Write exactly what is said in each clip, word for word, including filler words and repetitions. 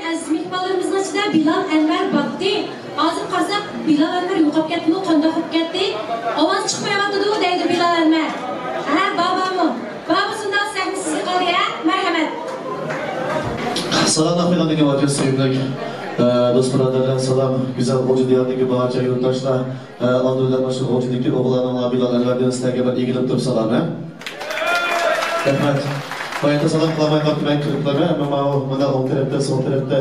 ئەزىز مېھمانلىرىمىزنىڭ ئىچىدە بىلال ئەنۋەر باتتى. ھازىر قارىساق، بىلال ئەنۋەر يوقاپ كەتتىمۇ، قانداق بولۇپ كەتتى؟ ئاۋاز چىقمايۋاتىدۇ دەيدۇ بىلال ئەنۋەر. ھە، بار، بارمۇ؟ بار بولسۇن، سەھنە سىزگە قالدى، ھە؟ مەرھەمەت. سالام ئاخۇنۇم، بارچە سۆيۈملۈك، ئە، دوست بۇرادەرلەر، سالام گۈزەل غۇلجا دىيارىدىكى بارچە يۇرتداشلار. ئە، ئالدى بىلەن مۇشۇ غۇلجىدىكى ئوغۇللارنىڭ بىلال ئەنۋەردىن سىلەرگە بىر ئېگىلىپ تۇرۇپ سالام، ھە؟ رەھمەت. بايىقى سالام قىلالماي قاپتىمەن، كىرىپ قالىمەن. ئەمما ماۋۇ مانا ئوڭ تەرەپتە، سول تەرەپتە،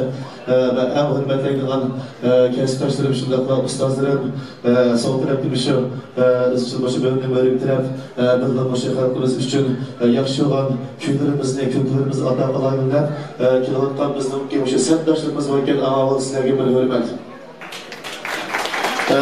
ئە، ۋە ئەڭ ھۆرمەتلەيدىغان، ئە، كەسىپداشلىرىم، شۇنداقلا ئۇستازلىرىم، ئە، سول تەرەپتە مۇشۇ، ئە، ئىزچىل مۇشۇ مۆمىن مۆرىم تەرەپ، ئە، بىللە مۇشۇ خەلقىمىز ئۈچۈن، ئە، ياخشى يوغان كۈنلىرىمىزنى، كۈلكىلىرىمىزنى ئاتا قىلايلى دەپ، ئە، كېلىۋاتقان بىزنىڭكى مۇشۇ سەپداشلىرىمىز باركەن، ئاڭا سىلەرگە بىر ھۆرمەت. ئە،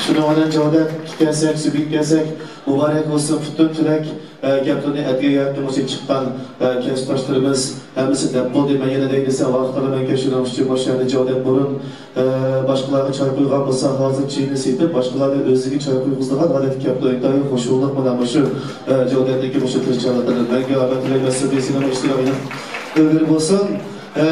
شۇنىڭ بىلەن جاۋدەپكە كەلسەك، سۈبۈتكە كەلسەك، مۇبارەك بولسۇن، پۈتۈن تۈرەك، ئە، گەپلىرىنى ئەتىگە يەتتە مۇشۇ چىققان، ئە، كەسىپداشلىرىمىز ھەممىسى دەپ بولدى. مەن يەنە دەي دېسەم، ۋاقىت قالمايدىكەن، شۇنىڭ ئۈچۈن مۇشۇ يەردە جاۋدەپ بۇرۇن، ئە، باشقىلارغا چاي قۇيغان بولسا، ھازىر چېيىنى سېتىپ، باشقىلارنى ئۆزىگە چاي قۇيغۇزىدىغان ھالەتكە كەپتۇ. ئىنتايىن خۇشاللىق مانا مۇشۇ، ئە، جاۋدەپتىكى مۇشۇ تىرىشچانلىقىدىن. مەڭگۈ ئامەت تىلەيمەن، سىزنىڭ ئىشتىراكىڭىز ئىلگىرى بولسۇن. ئە،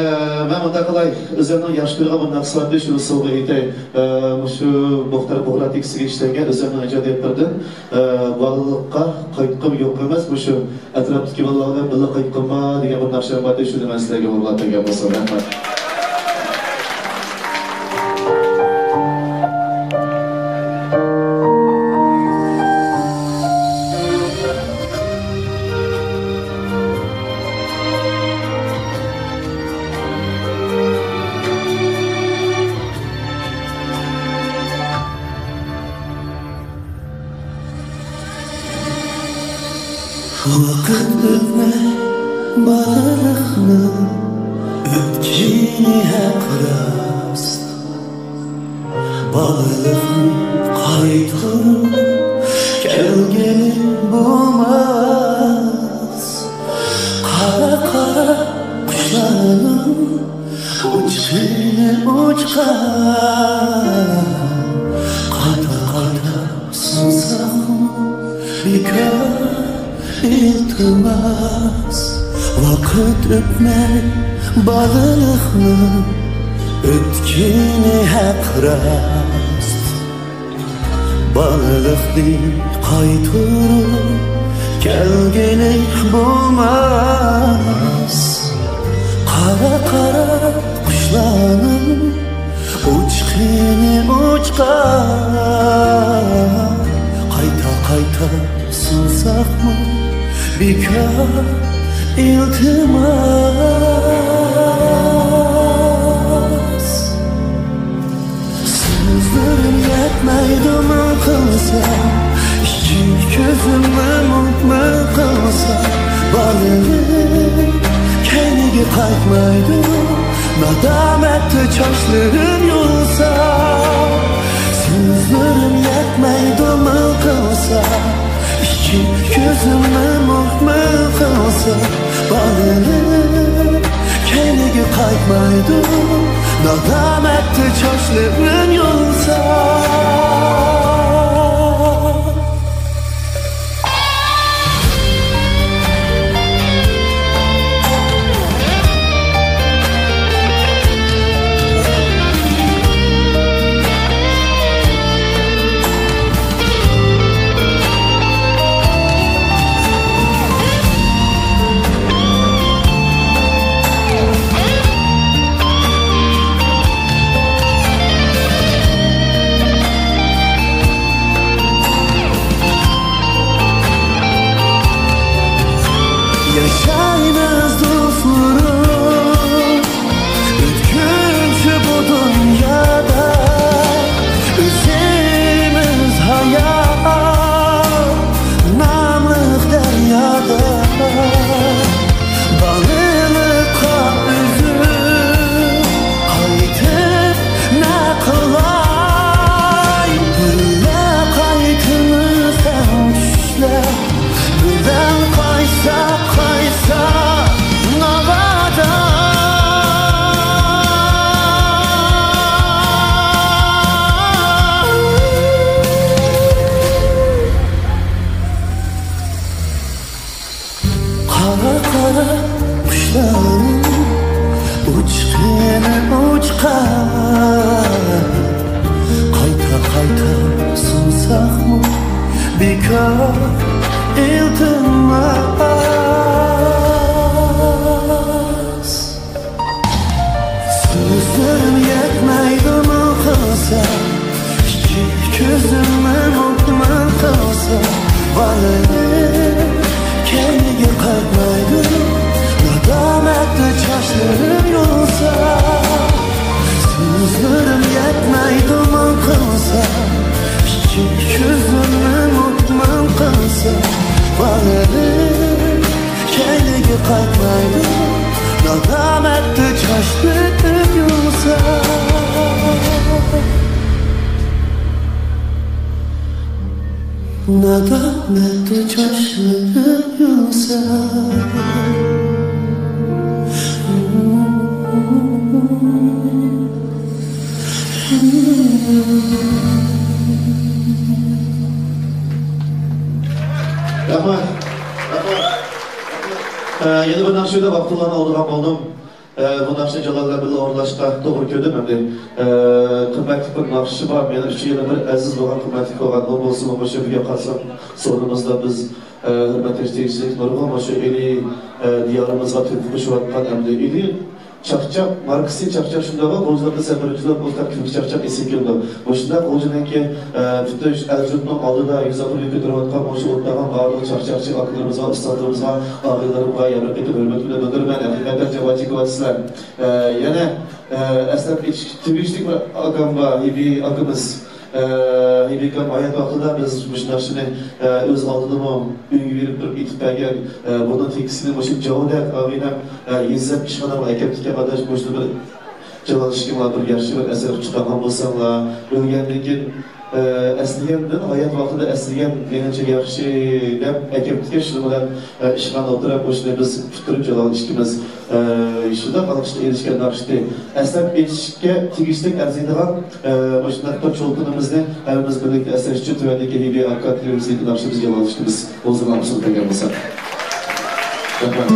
مەن مۇنداق قىلاي، ئۆزۈمنىڭ ياخشى كۆرىدىغان بىر ناخشىسى بار ئىدى، شۇنى سوۋغا ئېيتاي. ئە، مۇشۇ مۇختار بۇغرا تېكىستىگە ئىشلەنگەن ئۆزۈمنىڭ ئىجادىيەتلىرىدىن، ئە، بالىلىققا قايتقۇم يوق ئەمەس، مۇشۇ ئەتراپتىكى بالىلار بىلەن بىللە قايتقۇم بار دېگەن بىر ناخشام بار ئىدى، شۇنى مەن سىلەرگە ئورۇنلاپ بەرگەن بولسام، رەھمەت. ۋاقىت ئۆتمەي بالىلىقنىڭ ئۆتكىنى ھەق راست. بالىلىقنى قايتۇرۇپ كەلگىلى بولماس. قارا، قارا قۇشلارنىڭ ئۇچقىنى ئۇچقان. قايتا، قايتا سۇنساقمۇ بىكار. ئىلتىماس، ۋاقىت ئۆتمەي بالىلىقنىڭ ئۆتكىنى ھەق راست. بالىلىقنى قايتۇرۇپ كەلگىلى بولماس. قارا، قارا قۇشلارنىڭ ئۇچقىنى ئۇچقان. قايتا، قايتا سۇنساقمۇ بىكار ئىلتىماس. سۆزلىرىم يەتمەيدۇ مىڭ قىلسا، ئىككى كۆزۈمنى مىڭ قىلسا، بالىلىق كەينىگە قايتمايدۇ. نادامەتتە چاچلىرىم يۇلسا، سۆزلىرىم يەتمەيدۇ مىڭ قىلسا، ئىككى كۆزۈمنى مىڭ قىلسا، بالىلىق كەينىگە قايتمايدۇ. نادامەتتە چاچلىرىم يۇلسا. كۆزۈمنى مۆھمەن قىلسا، بالىلىق كەينىگە قايتمايدۇ. نادامەتتە چاچلىرىم يۇلسا، سۆزلىرىم يەتمەيدۇ مىڭ قىلسا. ئىككى كۆزۈمنى مۆھمەن قىلسا، بالىلىق كەينىگە قايتمايدۇ. نادامەتتە چاچلىرىم يۇلسا، نادامەتتە چاچلىرىم يۇلسا. رەھمەت. رەھمەت. ئە، يەنە بىر ناخشا ئويناپ ۋاقتىڭلارنى ئالىدىغان بولدۇم. ئە، بۇ ناخشىنى جالال بىلەن بىللە ئورۇنلاشقا توغرا كۆردۈم ئەمدى. ئە، قىممەتلىك بىر ناخشىسى بار. مېنىڭ ئۈچۈن يەنە بىر ئەزىز بولغان، قىممەتلىك بولغان، ئۇ بولسىمۇ مۇشۇ بۈگۈن قارىسام سورۇنىمىزدا بىز، ئە، ھۆرمەتلەشلىك نۇرغۇن مۇشۇ ئىلى، ئە، دىيارىمىزغا تۆھپە قوشۇۋاتقان ئەمدى ئىلى چاقچاق، ماركىسى چاقچاق شۇنداقلا، غۇلجىلاردا سەپەر ئۈچۈن بولسا كۈندە چاقچاق ئېسىپ كېلىدۇ. مۇشۇنداق غۇلجىنىڭكى، ئە، پۈتۈن ئەل-يۇرتنىڭ ئالدىدا يۈز ئاپىرىن كۆتۈرۈۋاتقان مۇشۇ ئولتۇرغان بارلىق چاقچاقچى ئاكىلىرىمىزغا، ئۇستازلىرىمىزغا، ئاغىنىلىرىمغا يەنە بىر قېتىم ھۆرمىتىمنى بىلدۈرىمەن. ھەقىقەتەن جاپا چېكىۋاتىسىلەر. ئە، يەنە، ئە، ئەسلەپ ئېيتىش تېگىشلىك بىر ئاكام بار، ھېبى ئاكىمىز. ئە، ھېبى ئاكام ھايات ۋاقتىدا بىز مۇشۇ ناخشىنى، ئە، ئۆز ئالدىدىمۇ ئۆيگە بېرىپ تۇرۇپ ئېيتىپ بەرگەن. ئە، بۇنىڭ تېكىستىنى مۇشۇ جاۋدەت ئاغىنەم، ئە، يېزىپ ئىشخانامغا ئەكەپتىكەن، ئاداش، مۇشۇنى بىر جالاڭلىشىشكە بىر ياخشى بىر ئەسەر قىلىپ چىقارغان بولساڭلار، ئۆلگەندىن كېيىن، ئە، ئەسلىگەندىن، ھايات ۋاقتىدا ئەسلىگەن مېنىڭچە ياخشى دەپ ئەكەپتىكەن، شۇنىڭ بىلەن، ئە، ئىشخانا ئولتۇرۇپ مۇشۇنى بىز پۈتتۈرۈپ جالاڭ ئىككىمىز، ئە، شۇنداق ئالقىشقا ئېرىشكەن ناخشىدى. ئەسلەپ ئېيتىشكە تېگىشلىك ئەرزىيدىغان، ئە، مۇشۇنداق بىر چولپىنىمىزنى ھەممىمىز بىرلىكتە ئەسلەش ئۈچۈن تۆۋەندىكى ھېبى ئاكا تېلېۋىزىيەدىكى ناخشىمىزنى جالاڭلىشىمىز. ھۇزۇرلارغا سۇنۇپ بەرگەن بولساق. رەھمەت.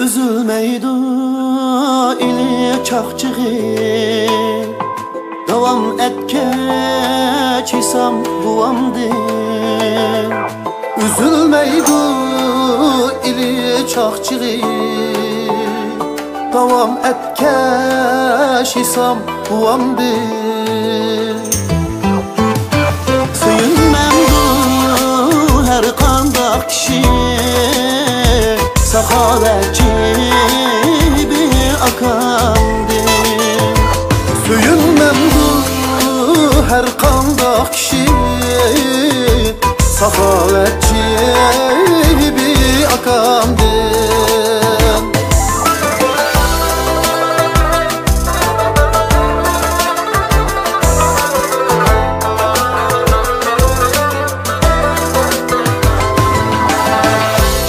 ئۈزۈلمەيدۇ ئىلى چاقچىقى، داۋام ئەتكەچ ھېسام بوۋامدىن. ئۈزۈلمەيدۇ ئىلى چاقچىقى، داۋام ئەتكەچ ھېسام بوۋامدىن. سۆيۈنمەمدۇ ھەر قانداق كىشى ساخاۋەتچى بىر ئاكامدىن. سۆيۈنمەمدۇ ھەر قانداق كىشى ساخاۋەتچى بىر ئاكامدىن.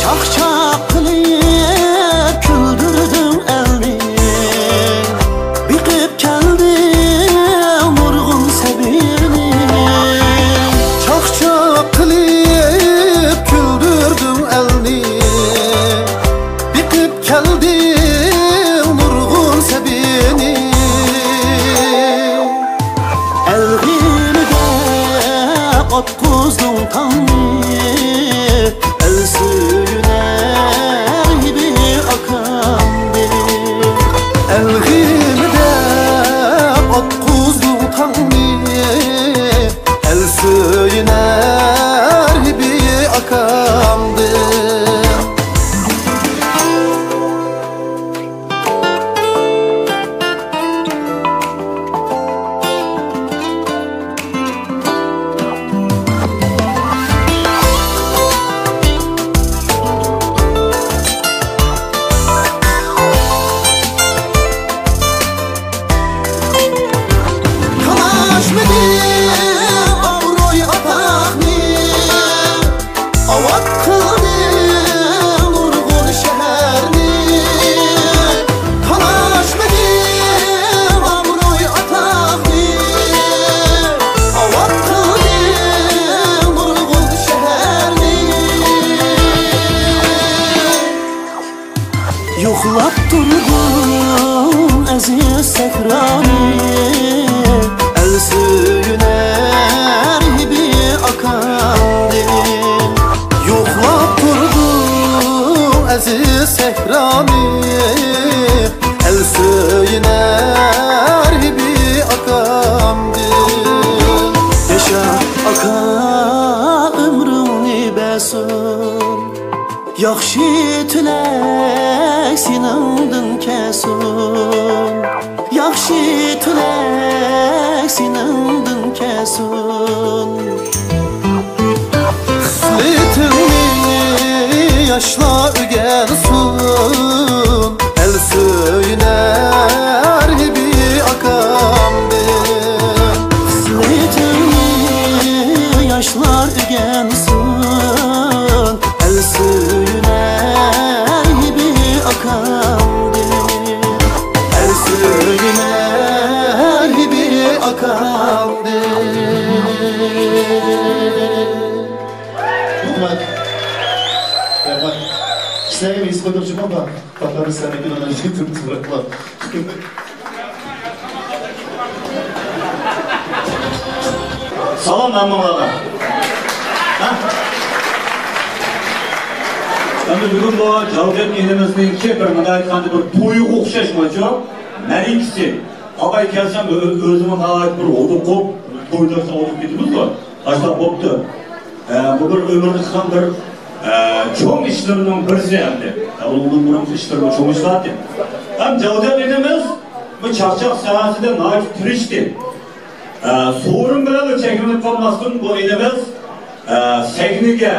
چاقچاق قىلىپ كۈلدۈردۈڭ ئەلنى، بېقىپ كەلدىڭ نۇرغۇن سەبىينى. چاقچاق قىلىپ كۈلدۈردۈڭ ئەلنى، يوقلاپ تۇردۇم ئەزىز سەھرانى، ئەل سۆيۈنەر ھىدى ئاكامدىن. يوقلاپ تۇردۇم ئەزىز سەھرانى، ئەل سۆيۈنەر ھىدى ئاكامدىن. ياشا ئاكا، ئۆمرۈڭنى بەرسۇن. ياخشى تىلەك سېنىڭدىن كەلسۇن، ياخشى تىلەك سېنىڭدىن كەلسۇن. خىسلىتىڭنى ياشلار ئۆگەنسۇن، ئەل سۆيۈنەر ھىدى ئاكامدىن. خىسلىتىڭنى ياشلار ئۆگەنسۇن، ئەل سۆيۈنەر ھىدى ئاكامدىن. ئەل سۆيۈنەر ھىدى ئاكامدىن. رەھمەت. رەھمەت. سىلەرگە ھېس قىلدۇرۇشۇم بار. پاتارى سەنىكىنىڭ ئىشى تۇرۇپ تۇرۇپلا. سالام ھەممىڭلارغا. ھە؟ ئەمدى بۈگۈن بۇ جاۋجەت ئىنىمىزنىڭكى بىر مۇنداق ئېيتقاندا بىر تويغا ئوخشاش ماچۇ مەرىكىسى. ئاغاي كەلسەم ئۆ-، ئۆزىمۇ ناھايىتى بىر ھودۇقۇپ، تويداشلار ھودۇقۇپ كېتىمىزغۇ. ئاشۇنداق بوپتۇ. ئە، بۇ بىر ئۆمۈردە قىلغان بىر، ئە، چوڭ ئىشلىرىنىڭ بىرسى ئەمدى. ئە، ئۇنىڭدىن بۇرۇنقى ئىشلىرىمۇ چوڭ ئىشلار ئىدى. ھەم جاۋجەت ئىنىمىز بۇ چاقچاق ساھەسىدە ناھايىتى تىرىشتى. ئە، سورۇن بىلەن چەكلىنىپ قالماستىن بۇ ئىنىمىز، ئە، سەھنىگە،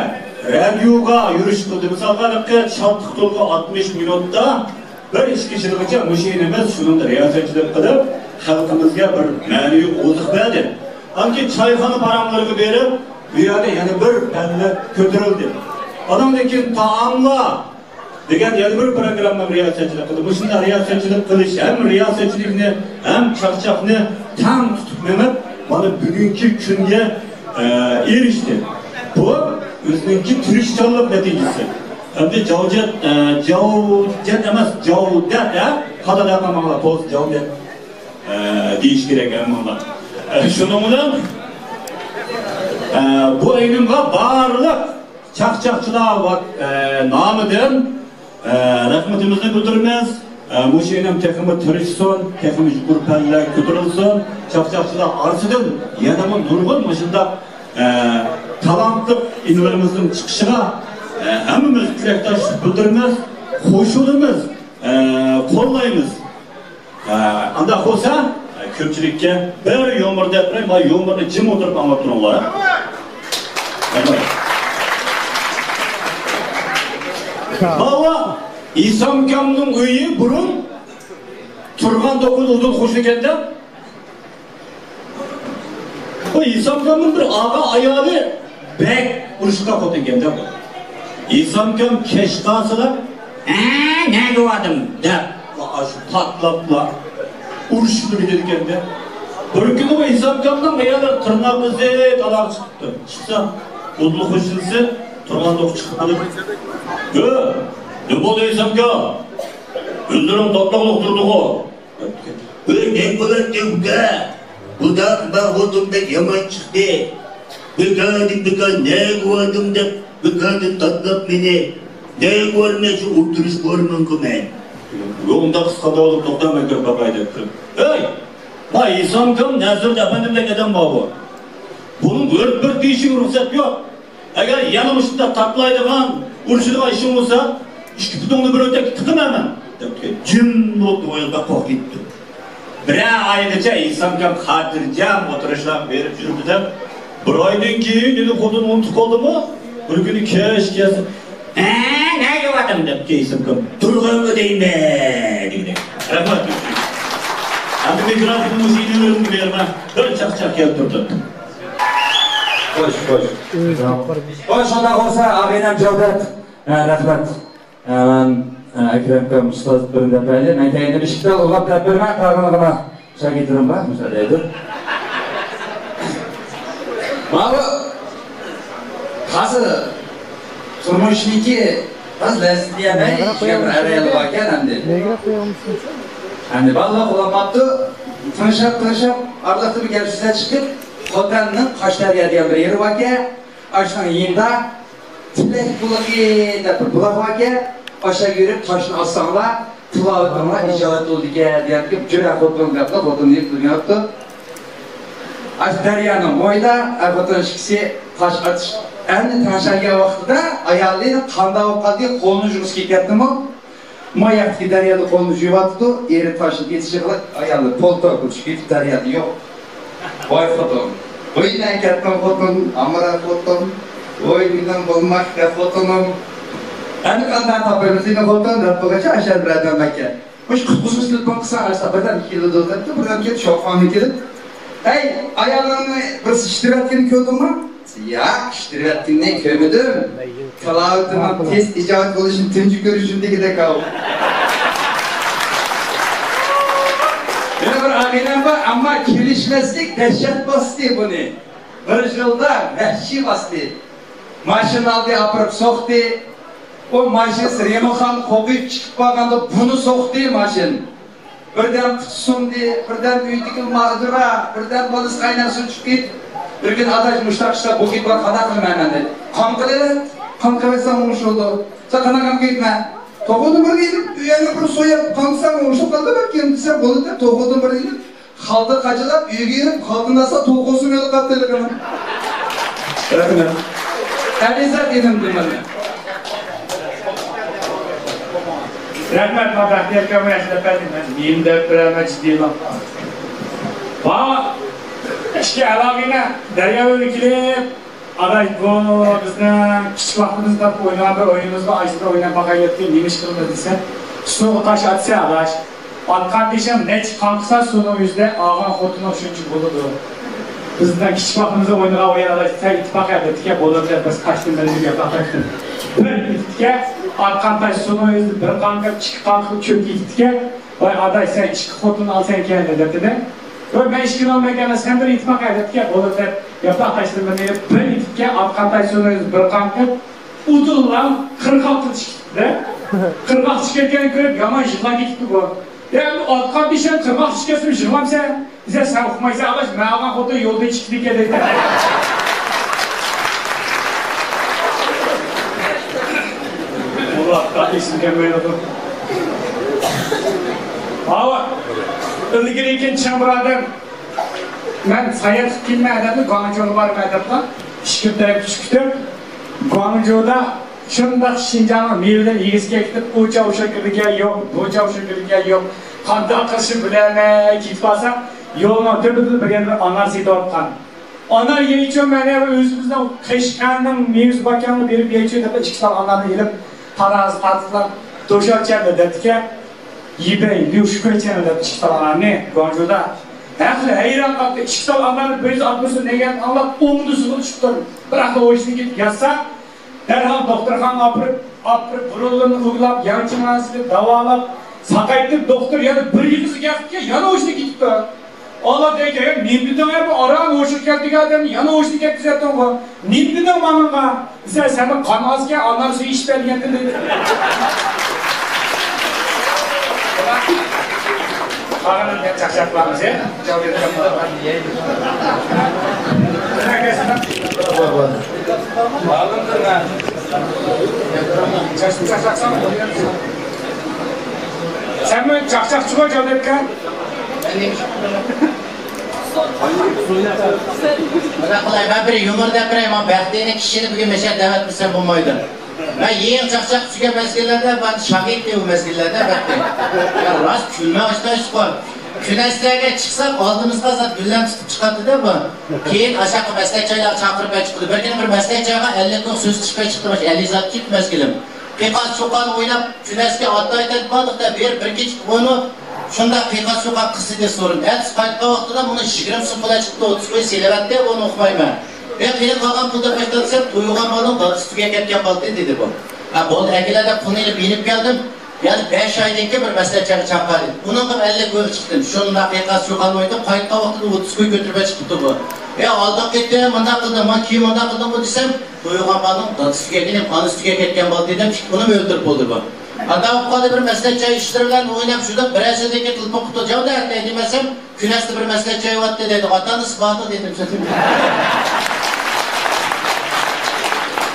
رادىيوغا يۈرۈش قىلدى. مىسالغا، ھېلىقى شادلىق تولغان ئاتمىش مىنۇتتا بىر ئىككى يىلغىچە مۇشۇ ئىنىمىز شۇنىڭدا رىياسەتچىلىك قىلىپ، خەلقىمىزگە بىر مەنىۋى ئوزۇق بەردى. ئاندىن كېيىن چايخانا پاراڭلىرىغا بېرىپ، بۇ يەردە يەنە بىر پەللە كۆتۈرۈلدى. ئانىڭدىن كېيىن تائاملار دېگەن يەنە بىر پروگراممىغا رىياسەتچىلىك قىلدى. مۇشۇنداق رىياسەتچىلىك قىلىش ھەم رىياسەتچىلىكنى، ھەم چاقچاقنى تەڭ تۇتۇپ مېڭىپ، مانا بۈگۈنكى كۈنگە، ئە، ئېرىشتى. بۇ ئۆزىنىڭكى تىرىشچانلىق نەتىجىسى. ئەمدى جاۋجەت، ئە، جاۋجەت ئەمەس، جاۋدەت، ھە؟ خاتا دەپ قالماڭلار، توغرىسى جاۋدەت، ئە، دېيىش كېرەك ھەممىڭلار. ئە، شۇنىڭ بىلەن، ئە، بۇ ئىنىمغا بارلىق چاقچاقچىلار ۋە، ئە، نامىدىن، ئە، رەھمىتىمىزنى بىلدۈرىمىز. ئە، مۇشۇ ئىنىم تېخىمۇ تىرىشسۇن، تېخىمۇ يۇقىرى پەللىگە كۆتۈرۈلسۇن. چاقچاقچىلار ئارىسىدىن يەنىمۇ نۇرغۇن مۇشۇنداق، ئە، تالانتلىق ئىنىلىرىمىزنىڭ چىقىشىغا، ئە، ھەممىمىز تىلەكداشلىق بىلدۈرىمىز، قوشۇلىمىز، ئە، قوللايمىز. ئە، ئانداق بولسا، ئە، كۆپچىلىككە بىر يۇمۇر دەپ بېرەي، مانا يۇمۇرنى جىم ئولتۇرۇپ ئاڭلاپ تۇرۇڭلار. ماۋۇ ئىسامكامنىڭ ئۆيى بۇرۇن تۇرغان توققۇز ئۇدۇل قوشنا ئىكەن-دە. بۇ ئىسامكامنىڭ بىر ئاغا ئايالى بەك ئۇرۇشقان خوتۇن ئىكەن-دە بۇ. ئىسامكام كەچ قالسىلا، «ھە، نەگە باردىڭ؟» دەپ، ئاشۇ پاتلاپلا ئۇرۇشۇپ كېتىدىكەن-دە. بىر كۈنى بۇ ئىسامكامنىڭ ئايالى تىرناق ئىزى تالاغا چىقىپتۇ. چىقسا، ئۇدۇل قوشنىسى تۇرغان توققۇز چىقىپ قېلىپ، «ھە، نېمە بولدى ئىسامكام؟ ئۆزلىرىڭ تاتلىقلىق تۇردىغۇ؟» «ھەي، نېمە بولاتتى ئۇكا؟ بۇ داغ بەغۇدۇم بەك يامان چىقتى. بىكاردىن بىكار نەگە باردىم دەپ، بىكاردىن تاتلاپ مېنى. نەگە بارمەن شۇ ئولتۇرۇش بارمەنغۇ مەن.» يوق، ئۇنداق قىسقا داۋلىق توختاماي كىرىپ باقاي دەپتۇ. ھەي، ما ئىسامكام نەزىر ئەپەندىمدەك ئادەم بار بۇ. بۇنىڭ ھۆرە-پۆرە دېيىشىگە رۇخسەت يوق. ئەگەر يەنە مۇشۇنداق تاتلايدىغان، ئۇرۇشىدىغان ئىشىڭ بولسا، ئىككى پۇتۇڭنى بىر ئۆتەككە تىقىمەن مەن، دەپتىكەن. جىم بولۇپ ئويغا قورقۇپ كېتىپتۇ. بىرەر ئايغىچە ئىسامكام خاتىرجەم ئولتۇرۇشلارغا بېرىپ يۈرۈپتۇ دەپ، بىر ئايدىن كېيىن يەنە خوتۇنى ئۇنتۇپ قالدىمۇ، بىر كۈنى كەچ كەلسە، «ھە، نەگە باردىڭ؟» دەپتىكەن ئىسامكام. «تۇرغانغۇ دەيمەن» دېگۈدەك. رەھمەت. ئەمدى مىكروفوننى مۇشۇ ئىنىلىرىمگە بېرىمەن. بىر چاقچاق كەلتۈردۈم. خوش، خوش. خوش، شۇنداق بولسا، ئاغىنەم جەۋدەت. ھە، رەھمەت. ھە، مەن، ھە، ئەكرەم ئۇكام ئۇستاز بىر دەپ بەردى. مەن كەينىدىن ئىككى تال ئۇلاپ دەپ بېرىمەن، قالغىنىغىنا شاگىرتلىرىم بار، مۇشۇنداق دەيدۇ. ماۋۇ ھازىر تۇرمۇشنىڭكى ئاز لەززىتى يەمەي ئىچىگە بىر ئەرەيلى باركەن ئەمدى. ئەمدى بالىلار ئۇخلاپ قاپتۇ. تىڭشاپ، تىڭشاپ، ئارىلىقتا بىر گەپ سۆزلەر چىقىپ، خوتەننىڭ قاشدەريا دېگەن بىر يېرى باركەن. ئاشۇنىڭ يېنىدا تىلەك بۇلىقى دەپ بىر بۇلاق باركەن. ئاشۇ يەرگە يۈرۈپ تاشنى ئاتساڭلار، تىلاۋىتىڭلار ئىجابەت بولىدىكەن دېگەن گەپ جۈرئەت خوتۇن گەپلا خوتۇن دېيىپ تۇرۇۋاتىدۇ. ئاشۇ دەريانىڭ بويىدا ئەر-خوتۇن ئىككىسى تاش ئاتىش ئەمدى تەڭشەلگەن ۋاقتىدا ئايالى قانداق بولۇپ قالدى، قولىنى يۇغۇسى كېلىپ كەتتىمۇ؟ ما ياقتىكى دەريادا قولىنى يۇيۇۋاتىدۇ، ئېرى تاشنى ئېتىشى قىلىپ، ئايالى پولتاكقا چۈشۈپ كېتىپ دەريادا يوق. ۋاي خوتۇن، ۋاي نەگە كەتتىڭ خوتۇن، ئامراق خوتۇن، ۋاي مېنىڭ بولماقتا خوتۇنۇم. ئەمدى قانداق تاپايمىز ئىنى خوتۇن دەپ بولغاچ ئاشۇ بىر ئادەم ئەكەن. مۇشۇ قۇتقۇزغۇچى تېلېفون قىلسا، ئاشۇنداق بىردەم كېلىدۇ دەپتۇ، بىردەم كېلىپ، شوپۇرنى كېلىپ، ھەي، ئايالىڭنى بىرسى ئىشلىتىۋەتكىنىنى كۆردۈڭمۇ؟ ياق، ئىشلىتىۋەتكىنىنى كۆرمىدىم. تىلاۋىتىمنىڭ تېز ئىجابەت بولۇشىنى تۇنجى كۆرۈشۈمدىكىدەك ئاۋۇ. يەنە بىر ئاغىنەم بار، ئەمما كېلىشمەسلىك دەھشەت باستى بۇنى. بىر يىلدا ۋەھشىي باستى. ماشىنا ئالدى ئاپىرىپ سوقتى. ئۇ ماشىنىسى رېمونتخانىدا قوقۇيۇپ چىقىپ قالغاندا بۇنى سوقتى ماشىنا. بىردەم پۇتى سۇندى، بىردەم ئۆيدىكى مادۇرا، بىردەم بالىسى قايناق سۇ چىقىپ كېتىپ، بىر كۈنى ئاداش مۇشتاق ئىشلار بولۇپ كېتىپ قانداق قىلىمەن مەن دېدى. قان قىلىۋېرىڭ، قان قىلىۋەتسەڭ ئوڭشىلىدۇ. سەن قانداق قان قىلىمەن؟ توخۇدىن بىرنى ئېلىپ، ئۆيەڭگە بىر سويۇپ قان قىلساڭ ئوڭشىلىپ قالىدۇ بەلكىم دېسەم بولىدۇ دەپ توخۇدىن بىرنى ئېلىپ، خالتا قاچىلاپ ئۆيگە يېنىپ، خالتىنى ئالسا توخۇسىمۇ يوقاپ تېلېفونۇم. رەھمەت. ئەلىزات ئىنىم دېمەن. رەھمەت، ما بەختىيار ئاكام، رەھمەت بەردىم. مەن نېمە دەپ بېرەمەن جىددىيلا. ما ئىككى ئالاغىنە دەريا بويىغا كېلىپ، ئاداش، بۇ بىزنىڭ كىچىك ۋاقتىمىزدا ئوينىغان بىر ئويۇنىمىز بار، ئاشۇنى ئويناپ باقايلى دېدى، نېمە ئىش قىلىمىز دېسە، سۇغا تاش ئاتسا ئاداش، ئاتقان تېشىڭ نەچچە قان قىلسا سۇنىڭ يۈزىدە ئالغان خوتۇنۇڭ شۇنچە بولىدۇ. بىزنىڭ كىچىك ۋاقتىمىزدا ئوينىغان ئويۇن ئاداش، سەن ئېتىپ باقايلى دېدىكەن، بولىدۇ دەپ بىز تاشتىن بىرنى ياپراق تاشتىن بىر ئېتىپتىكەن، ئاتقان تاش سۇنىڭ يۈزىدە بىر قان قىلىپ ئىككى قان قىلىپ چۆكۈپ كېتىپتىكەن. ۋاي ئاداش، سەن ئىككى خوتۇن ئالساڭكەن دەپتىدە. ۋاي مەن ئىككىنى ئالمايمەن، سەن بىر ئېتىپ باقاي دەپتىكەن، بولىدۇ دەپ ياپراق تاشتىن بىرنى ئېلىپ بىر ئېتىپكەن، ئاتقان تاش سۇنىڭ يۈزىدە بىر قان قىلىپ ئۇدۇللا قىرغاققا چىقىپتىدە. قىرغاققا چىقىپ كەتكەننى كۆرۈپ يامان يىغلاپ كېتىپتۇ بۇ. يا ئەمدى ئاتقان تېشىڭ قىرغاققا چىقىپ كەتسىمۇ يىغلامسەن؟ دېسە، سەن ئۇقمايسەن ئاداش، مەن ئالغان خوتۇن يولدىن چىقىپ كېتىدىكەن دەيدۇ. ئۇلار ئېسىمگە كەلمەيدۇ. ھاۋا، ئىلگىرى كېيىن چىڭ بۇرادەر، مەن ساياھەتكە كېلىمەن دەپلا، گۇاڭجۇغا بارىمەن دەپلا، ئىككى كۈن تەرەپ كۈتۈپ، گۇاڭجۇدا شۇنداق شىنجاڭنىڭ مېۋىلىرى يېگۈسى كېلىپ كېتىپ، ئۇ چاۋشا كىرىدىكەن يوق، بۇ چاۋشا كىرىدىكەن يوق، قانداق قىلىشنى بىلەلمەي كېتىپ قالسا، يولنىڭ تۈپىدىن بىر يەردە ئانار سېتىۋاتقان. ئانار يەيچۇ، مەن يا ئۆزىمىزنىڭ قەشقەرنىڭ مېۋىسى باركەنغۇ، بېرىپ يەيچۇ دەپ، ئىككى تال ئانارنى ئېلىپ، تارازا تارتىپلا، توشاچەن دەپتىكەن، يىبەي ليۇ شۈكۈرچەن دەپ ئىككى تال ئانارنى گۇاڭجۇدا. ھەقلى ھەيران قاپتۇ، ئىككى تال ئانارنى بىر يۈز ئاتمىش سوم دېگەن ئاڭلاپ، ئوڭدىسىغا چۈشۈپتۇ. بىراقلا ھوشىدىن كېتىپ ياتسا، دەرھال دوختۇرخانىغا ئاپىرىپ، ئاپىرىپ، بۇرۇنلىرىنى ئۇۋىلاپ، ياڭچىڭ ئاسىدى داۋالاپ، ساقايتىپ، دوختۇر يەنە بىر يىل ئىزىگە يېقىپكەن، يەنە ھوشىدىن كېتىپتۇ. ئالا دەيدۇ، ھەي، نېمە دېدىڭ، ھەي، بۇ ئاران ھوشىغا كەلدىكەن ئادەم، يەنە ھوشىنى كەتكۈزۈۋەتتىڭغۇ. نېمە دېدىڭ مانىڭغا؟ دېسە، سەندە قان ئازكەن، ئانار سۈيى ئىچىپ بەرگەنتىم دېدى. قاغىنىم، مەن چاقچاق قىلامىز، ھە؟ سەنمۇ چاقچاقچىغۇ، جاۋدەتكەن؟ مانا قىلاي، مەن بىر يۇمۇر دەپ بېرەي، مانا بەختىينى كىشىنى بۈگۈن مەشەدە دەۋەت قىلسام بولمايدۇ. مەن يېڭى چاقچاق چۈشكەن مەزگىللەردە، مەن شاگىرتتىم ئۇ مەزگىللەردە، بەختىي. يا راست كۈلمەڭ ئىشتا ئىشقا. كۈنەسلەرگە چىقساق، ئالدىمىزغا زات گۈللەرنى تۇتۇپ چىقاتتى-دە بۇ. كېيىن ئاشاققا مەسلىھەت جايلارغا چاقىرىپ چىقىدۇ. بىر كۈنى بىر مەسلىھەت جايىغا ئەللىك توق سۆز چىقماي چىقتى، مانا ئەللىك زات كېتىپ مەزگىلىم. قىيقاس چۇقان ئويناپ، كۈنەسكە ئاتايتەن باردۇق دەپ بېرىپ بىر كېچە قونۇپ، شۇنداق قىيقاس چۇقان قىسىدى سورۇن. ئەتىسى قايتقان ۋاقتىدا مۇنى يىگىرمە سوم پۇل چىقىپتۇ، ئوتتۇز كوي سېلىۋەتتى، ئۇنى ئۇقمايمەن. مەن قېنى قالغان پۇل دەپ باشلاپ دېسەم، تويغان بالىنىڭ دادىسى تۈگەپ كەتكەن بالىدى، دېدى بۇ. ھە، بولدى، ئەكېلە دەپ پۇلنى ئېلىپ يېنىپ كەلدىم. يەنى بەش ئايدىن كېيىن بىر مەسلىھەت جايىغا چاقىردى. ئۇنىڭغا ئەللىك كوي چىقتىم. شۇنداق ياقا سۇ قالمايدۇ، قايتقان ۋاقتىدا ئوتتۇز كوي كۆتۈرۈپ چىقىپتۇ بۇ. يا ئالداپ كەتتىڭ، مۇنداق قىلدىڭ، ما كېيىن مۇنداق قىلدىڭغۇ دېسەم، تويغان بالىنىڭ دادىسى تۈگەلگەن، ئانىسى تۈگەپ كەتكەن بالا دېدىم، ئۇنىمۇ ئۆلتۈرۈپ بولدى بۇ. ئانداق بولۇپ قالدى، بىر مەسلىھەت جاي ئىشلىرى بىلەن ئويناپ شۇنداق بىر ھەپتىدىن كېيىن تېلېفون قىپتۇ، جاۋدەك دېمەسەم، كۈنەستە بىر مەسلىھەت جايىۋاتتى دەيدۇ، ئاتا-ئانىسى باردا دېدىم.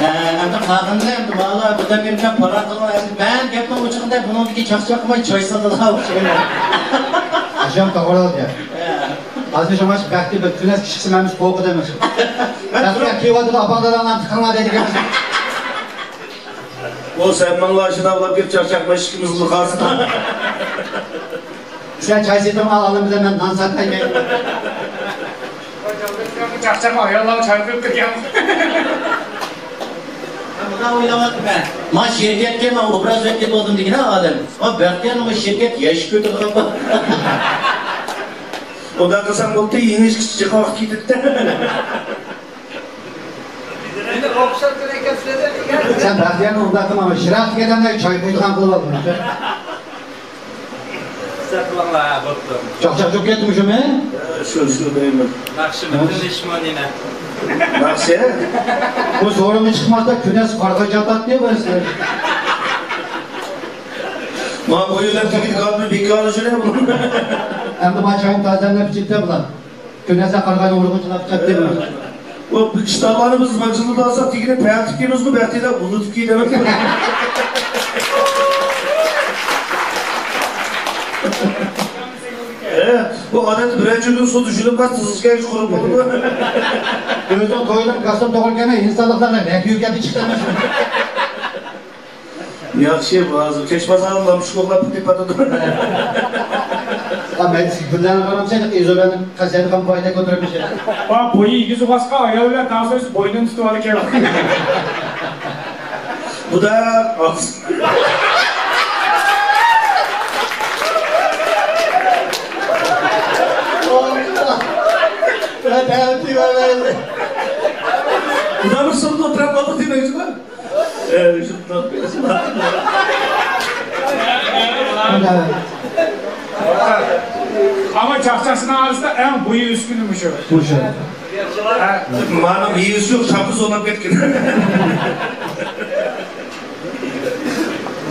ھە، ئەمدى قالغىنىنى ئەمدى مالا بىردەم يېرىمدەم پاراڭ قىلغان، ئەمدى مەن گەپنىڭ ئوچۇقىدا بۇنىڭدىكى چاقچاق قىلماي چاي سالدىلا ئوخشايمەن. ئاشۇ توغرا ئىدى. ھە. ھازىر شۇڭا شۇ بەختى بىر كۈنەس كىشىسى مەن قوقۇدىم. بەختى كېلىۋاتىدۇ، ئاپاڭلارنى تىقىڭلار دەيدىكەن. ئۇ سەن ماڭلا ئاشۇنداق بولۇپ كېلىپ چاقچاق قىلماي ئىككىمىزنى قالسىنا. سەن چاي سېتىپ ئال، ئالدىم بىلەن مەن نان ساتاي. چاقچاق ئاياللار چاي قۇيۇپ كەتكەن. مۇنداق ئويلاۋاتىمەن. ما شىركەتكە مەن ئوبراز ۋەكىلى بولدۇم دېگىنە ئادەم. ما بەختىيار ما شىركەت ياش كۆتۈرۈپ قاپتۇ. ئۇنداق قىلساڭ بولدى، يېڭىشكىچە جىق ۋاقىت كېتىدىكەن. سەن بەختىيارنى ئۇنداق قىلما، شىراقتىكى ئادەملەرگە چاي قۇيىدىغان قىلىۋالدىڭ. سەن قىلىڭلار، بوپتۇ. چاقچاق چۈشۈپ كەتتىمۇ شۇمۇ؟ شۇ، شۇ دەيمەن. ناخشىمۇ تىنچمۇ نېمە؟ ناخشا؟ بۇ سورۇنغا چىقماستا كۈنەس قارىغاچ ئاتاتتى بۇ سىلەر. ما بۇ يىللىق تىكىت كارتىنى بىكارلىشىنى بۇ. ئەمدى ما چاينى تازىلەپ ئىچىپتە بۇلار. كۈنەسە قارىغاينى ئۇرغۇچىلاپ چاتتى بۇ. ئۇ ئىشتانلارنى بىز ماجىلىدا ئالساق، تېگىنى پەتىپ كىيمىزغۇ، بەختىيار بۇلىتىپ كىيدى. ئە، بۇ ئادەتتە بىرەر جۈملە سودا جۈلۈم بار، تىزىشكەن قۇرۇپ بولىدۇ. ئۆزىنىڭ تويىنىڭ كاستۇم توغرا كەلمەي، ئىنسانلىقلارنىڭ رەھمى كەلدى چىقتى. ياخشى، ھازىر كەچ بازاردا لامپۇچكا ئوغلاپ كېتىپ بارىدۇ. ھا، مەن سىزگە گۈللەرنى قارىمىسا، ئىزوبەننىڭ قەسەدى قان پايدا كۆتۈرۈپ كېتىدۇ. ھا، بويى ئېگىز بولغاچقا، ئايال بىلەن تەڭ سۆزلىسە بوينىنى تۇتۇپ ئالىدىكەن. بۇدا ئاز. بۇدا بىر سومدا ئولتۇرۇپ قالدۇق دېمەكچىما؟ ئەمما چاقچاقچىنىڭ ئارىسىدا ئەڭ بويى ئۆسكىنى مۇشۇ. مۇشۇ. مانا مېۋىسى يوق، شاپىسى ئويناپ كەتكەن.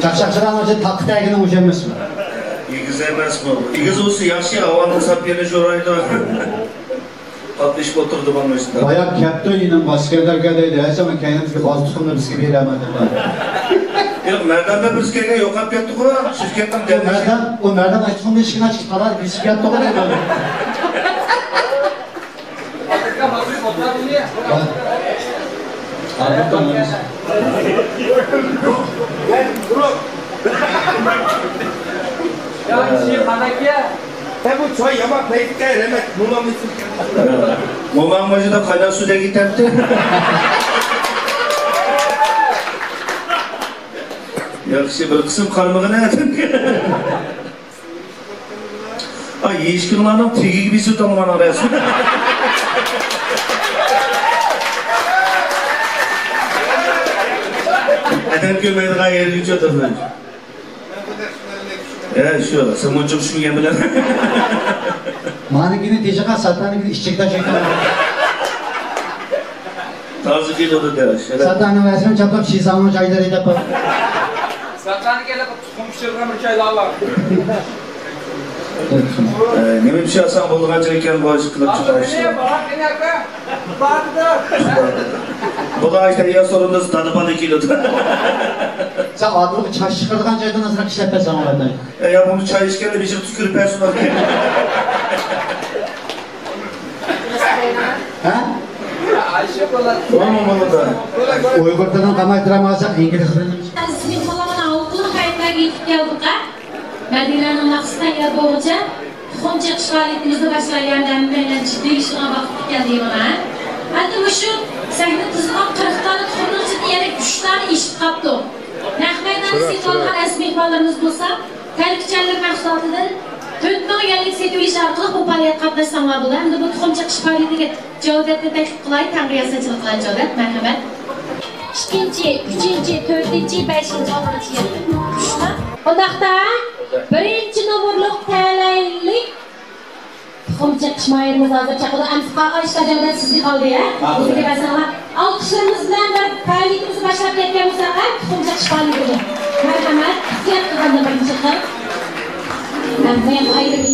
چاقچاقچىلارنىڭ ئىچىدە تاققا تەگىنى مۇشۇ ئەمەسمۇ؟ ئېگىز ئەمەسمۇ؟ ئېگىز بولسا ياخشى، ھاۋانىڭ ساپ يېرى شورايدۇ. قاتنىشىپ ئولتۇرىدىغان مۇشۇنداق. بايا كەپتۇ ئىنىم ئەسكەندەرگە دەيدۇ، ھە ساڭا كەينىمىزدىكى غاز تۇخۇمنى بىزگە بېرەلمەيدۇ. ياق، مەردان بىر بىز كەلگەن يوقاپ كەتتىغۇ، شىركەتنىڭ ئۇ مەردان، ئۇ مەردان ئاچقۇندا ئىشىكنى ئاچىپ قالار، بېسىپ كەتتىغۇ دەيدۇ. يا، شىر قانداق يا؟ ھە، بۇ چاي يامان پەيتكە رەھمەت، مومام ئېسىم. مومام مۇشۇدا قايناق سۇدەك يېتەتتى. ياخشى، بىر قىسىم قارمىغىنى ئەتەمگە. ئاي، ھېچكىملارنىڭ تېگىگە بېسىۋېتىڭلار مانا رەسىم. ئادەم كۆرمەيدىغان يەرگە چۆتۈرمەن. ھە، شۇ، سىمونچۇق چۈشمىگەن بىلەن. مانىكىنى تېشىغا، ساتانىكىنى ئىچىگە تاشلايدۇ. تازا كېلىدۇ دە، شەرەپ. ساتانىڭ رەسىمىنى چاپلاپ، شىزاڭنىڭ جايلىرى دەپ. ساتانىكى تۇخۇم پىشۇرغان بىر چايلار بار. ئە، نېمە پىشۇرساڭ بولىدىغان جاي ئىكەن، بۇ ئىش قىلىپ چىقىرىش. بۇلار ئاشتا يا سورۇندا دادا بالا كېلىدۇ. سەن ئادىلغا چاچ چىقىرىدىغان جايدىن ئازراق ئىشلەپ بەرسەڭ بولاتتى. ئە، يا بۇنى چاي ئىچكەندە بېشىغا تۈكۈرۈپ بەرسۇن. ھە؟ ئۇيغۇر تىلىنى قامايتۇرالمىساق ئىنگلىز تىلىنى. سىزنىڭ قولىڭىزنى ئاۋۇ قىلىپ، قەيەرلەرگە يېتىپ كەلدۇق، ھە؟ مەدىنەنىڭ ناخشىسى تەييار بولغۇچە تۇخۇم چېقىش پائالىيىتىمىزنى باشلايلى، ھەممەيلەن جىددىيلىشىدىغان ۋاقىت كەلدى مانا. ئەمدى مۇشۇ سەھنە تىزىلغان قىرىق دانە تۇخۇمنىڭ ئىچىدىن يەنە ئۈچ دانە ئېشىپ قاپتۇ. نەق مەيداندا سېتىۋالغان ئەزىز مېھمانلىرىمىز بولسا، تەلۋە پىشانلىق مەھسۇلاتىدىن تۆت مىڭ يۈەنلىك سېتىۋېلىش ئارقىلىق بۇ پائالىيەتكە قاتناشساڭلار بولىدۇ. ئەمدى بۇ تۇخۇم چېقىش پائالىيىتىگە جاۋدەتنى تەكلىپ قىلاي، تەڭرى يارسىنچىلىك قىلاي، جاۋدەت، مەرھەمەت. ئىككىنچى، ئۈچىنچى، تۆتىنچى، بەشىنچى، ئالتىنچى يەر. ئۈچ مىڭ. ئۇنداقتا، بىرىنچى نومۇرلۇق تەلەيلىك تۇخۇم چېقىش ماھىرىمىز ھازىر چاقىدۇ. ئەمسە قا-، ئاشتا جەۋدەت سىزگە قالدى، ھە؟ ھە، مۇزىكا بەرسەڭلار. ئالقىشلىرىمىز بىلەن بىر پائالىيىتىمىزنى باشلاپ كەتكەن بولساق، ھە؟ تۇخۇم چېقىش پائالىيىتىنى. مەرھەمەت، ئېھتىيات قىلغاندا بىرىنچى قىل. ھە، بۇ ياققا ئايرىپ.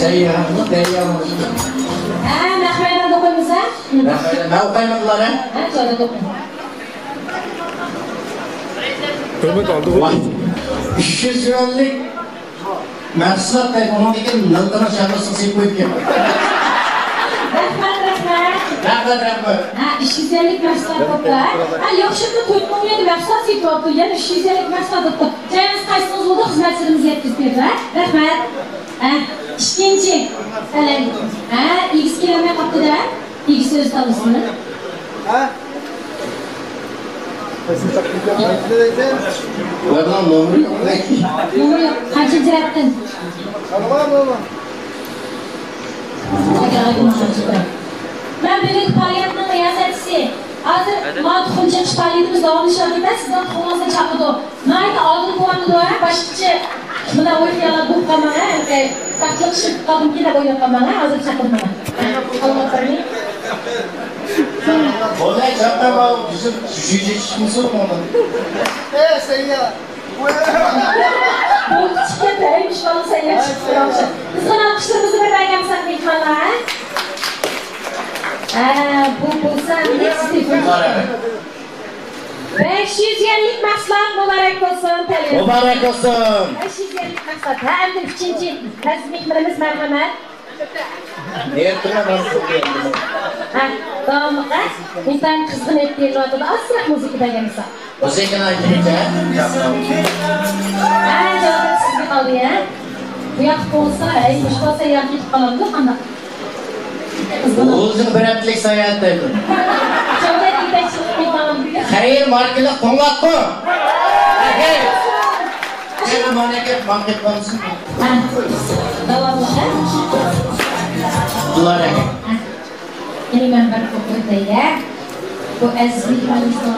سەييارمۇ، دەريامۇ؟ ھە، نەق مەيداندا ئوقۇيمىز، ھە؟ نەق مەيدان، مەن ئوقۇيمەن بۇلار، ھە؟ ھە، جاۋاب ئوقۇڭ. ھۆرمەت ئالدى. ۋاي، ئۈچ يۈز يۈەنلىك مەھسۇلات دەپ، ئۇنىڭدىكى نىلقىنىڭ شەربىسىنى سېلىپ قويۇپتىكەن. رەھمەت، رەھمەت. رەھمەت، رەھمەت. ھە، ئۈچ يۈز يۈەنلىك مەھسۇلات بوپتۇ، ھە؟ ھە، ياخشى، تۆت مىڭ يۈەنگە مەھسۇلات سېتىۋاپتۇ، يەنە ئۈچ يۈز يۈەنلىك مەھسۇلات بوپتۇ. جايىڭىز قايسىڭىز بولدى، خىزمەتچىلىرىمىزگە يەتكۈزۈپ بېرىڭ، ھە؟ رەھمەت. ھە، ئىككىنچى. ھە، ئىگىسى كېلەلمەي قاپتۇ-دە. ئىگىسى ئۆزى تاللىسۇن. ھە؟ بۇنىڭ نومۇرى يوق. نومۇرى يوق. قانچىنچى رەتتىن؟ مەن بۈگۈنكى پائالىيەتنىڭ رىياسەتچىسى. ھازىر مانا تۇخۇم چېقىش پائالىيىتىمىز داۋاملىشىۋاتىدۇ، سىزنىڭ تۇخۇمىڭىزنى چاقىدۇ. ناھايىتى ئادىل بولۇۋاتىدۇ، ھە؟ باشقىچە مۇنداق ئوي-خىياللار بولۇپ قالماڭ، ھە؟ ئەمدى بەختلىك ئىش بولۇپ قالدىمىكىن دەپ ئويلاپ قالماڭ، ھە؟ ھازىر چاقىرماڭ. ئالماتلارنى. بولدى، چاقىرما، بىزنىڭ جۈجە چىقمىسۇن ئۇنىڭدىن. ئەي، سەييار. بولدى، چىقىپ كەتتى، ئەي، مۇشۇ بالا سەييار چىقىپ تۇرۇڭ. بىزنىڭ ئالقىشلىرىمىزنى بىر بەرگەن بولساق مېھمانلار، ھە؟ ھە، بۇ بولسا ئەمدى سىزنى بەش يۈز يۈەنلىك مەھسۇلات مۇبارەك بولسۇن، تەلەي. مۇبارەك بولسۇن. بەش يۈز يۈەنلىك مەھسۇلات. ھە، ئەمدى ئۈچىنچى ئەزىز مېھمىنىمىز، مەرھەمەت. نېرىتىمەن مانا. ھە، داۋاملىق، ھە؟ ئىنتايىن قىزغىن ئېيتىپ بېرىلىۋاتىدۇ. ئازراق مۇزىكا بەرگەن بولسا. مۇزىكىنى ئايتىمىزچە، ھە؟ ھە، جاۋاب سىزگە قالدى، ھە؟ بۇ ياققا بولسا، ھەي، مۇشۇ بولسا ياق كېتىپ قالامدۇ، قانداق؟ ئۆزىنىڭ بىر ھەپتىلىك ساياھەت دەيدۇ. خەير ماركىلىق توڭلاتقۇ. ھەي. يەنە مانا كەپ ماڭقىپ قالمىسۇن. ھە. داۋاملىق، ھە؟ بۇلار ھە. ھە. يەنە مەن بىر ئوقۇپ ئۆتەي، ھە. بۇ ئەزىز مېھمانىمىزنىڭ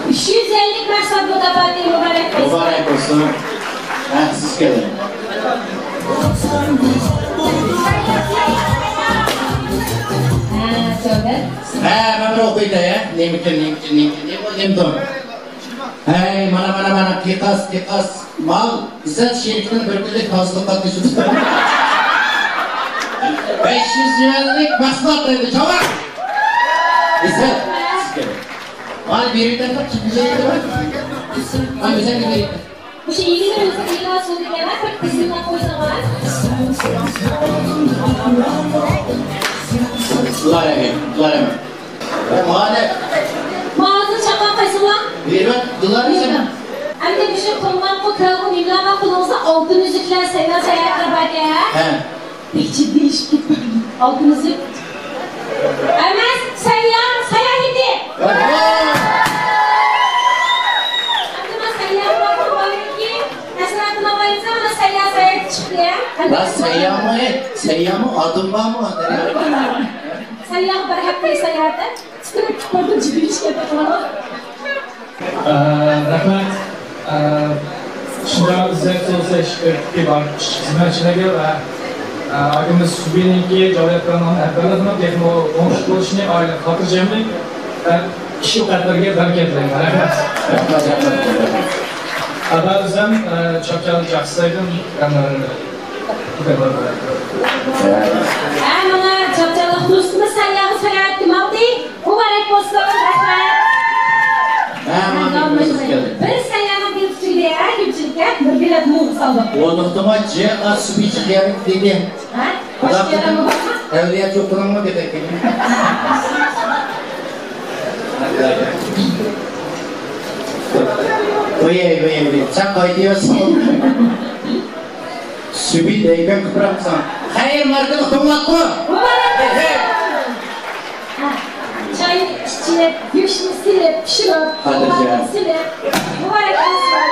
ئۈچ يۈز يۈەنلىك مەھسۇلات مۇكاپاتى مۇبارەك بولسۇن. مۇبارەك بولسۇن. ھە، سىز كېلىڭ. ھە، سۆھبەت. ھە، مەن بىر ئوقۇيتاي، ھە. نېمىكىن، نېمىكىن، نېمىكىن، نېمە، نېمىدۇ؟ ھەي، مانا، مانا، مانا، قىيقاس، قىيقاس. مال ئىززەت شېرىكىتىنىڭ بىر كۈنلۈك ھازىرلىق قاتنىشىدۇ. بەش يۈز يۈەنلىك مەھسۇلات دەيدۇ، چاۋاك! ئىززەت، سىزگە. مال بېرىۋېتەمدۇ، كىم بېرىۋېتىدۇ؟ مال ئۆزەڭگە بېرىۋېتەم. مۇشۇ يىگىرمە يىللار سودا كەلمەس، بىر تىزىملاپ قويساڭلار. بۇلار ئەمەي، بۇلار ئەمەي. مانا. ماڭا چاققان قايسىڭلار؟ بېرىۋەت، بۇلار ئەمەي. ئەمدى مۇشۇ قۇرمانقۇ كەلگۈ نېمىلەرگە قولىڭىزدا ئالتۇن ئۈزۈكلەر، سەييار ساياھەتلەر باركەن، ھە؟ ھە. بەك جىددىيلىشىپ كەتتى. ئالتۇن ئۈزۈك. ئەمەس، سەييار ساياھىتى. ئوھو! ئەمدى مانا سەييار باركەن، ئەسلىدە مانا سەييار ساياھىتى چىقتى، ھە؟ لا سەييارمۇ، سەييارمۇ ئادىم بارمۇ؟ سەييار بىر ھەپتىلىك ساياھەتتە تىترەپ كەتتىم، جىددىيلىشىپ كەتتى. ئە، رەھمەت. ئە، شىنجاڭ ئىززەت سودا سېتىش كوللېكتىپى بار خىزمەتچىلىرىگە ۋە، ئە، ئاكىمىز سۈبىينىڭكى جاۋابكارلىقىنىڭ ھەمكارلىقىنىڭ تېخىمۇ ئوڭۇشلۇق بولۇشىنى، ئائىلە خاتىرجەملىك ۋە ئىش ۋە قەدىرىگە بەرىكەت تىلەيمەن. رەھمەت. رەھمەت، رەھمەت. ئەبەزەم، ئە، چاپچال جاخسايدىم، ئە، ھە، مانا، چاپچاللىق دوستىمىز سەييارغا ساياھەتكە ماڭدى. مۇبارەك بولسۇن، رەھمەت. ھە، مانا، بىر سەييارنىڭ بېلىتى تۈگىدى، ھە، كۆپچىلىككە بىر بېلەت مۇڭغا سالدۇق. ئۇنۇقتىما، جى ئا سۈپىچى خىيانەت دېدى. ھە؟ باشقا يەردە بارمۇ؟ ئەۋلىيا چوقۇنۇڭمۇ دېدى. ۋەي، ۋەي، ۋەي. سەن قايتىۋەرسەن. سۈبى دەيكەن قىپراقسان. خەير، ماركىلىق توڭلاتقۇ. مۇبارەك بولسۇن. ھە، چاينى ئىچىپ، گۆشنى سېلىپ، پىشۇرۇپ، خاتىرجەم. توڭلاتقۇنى سېلىپ. مۇبارەك بولسۇن.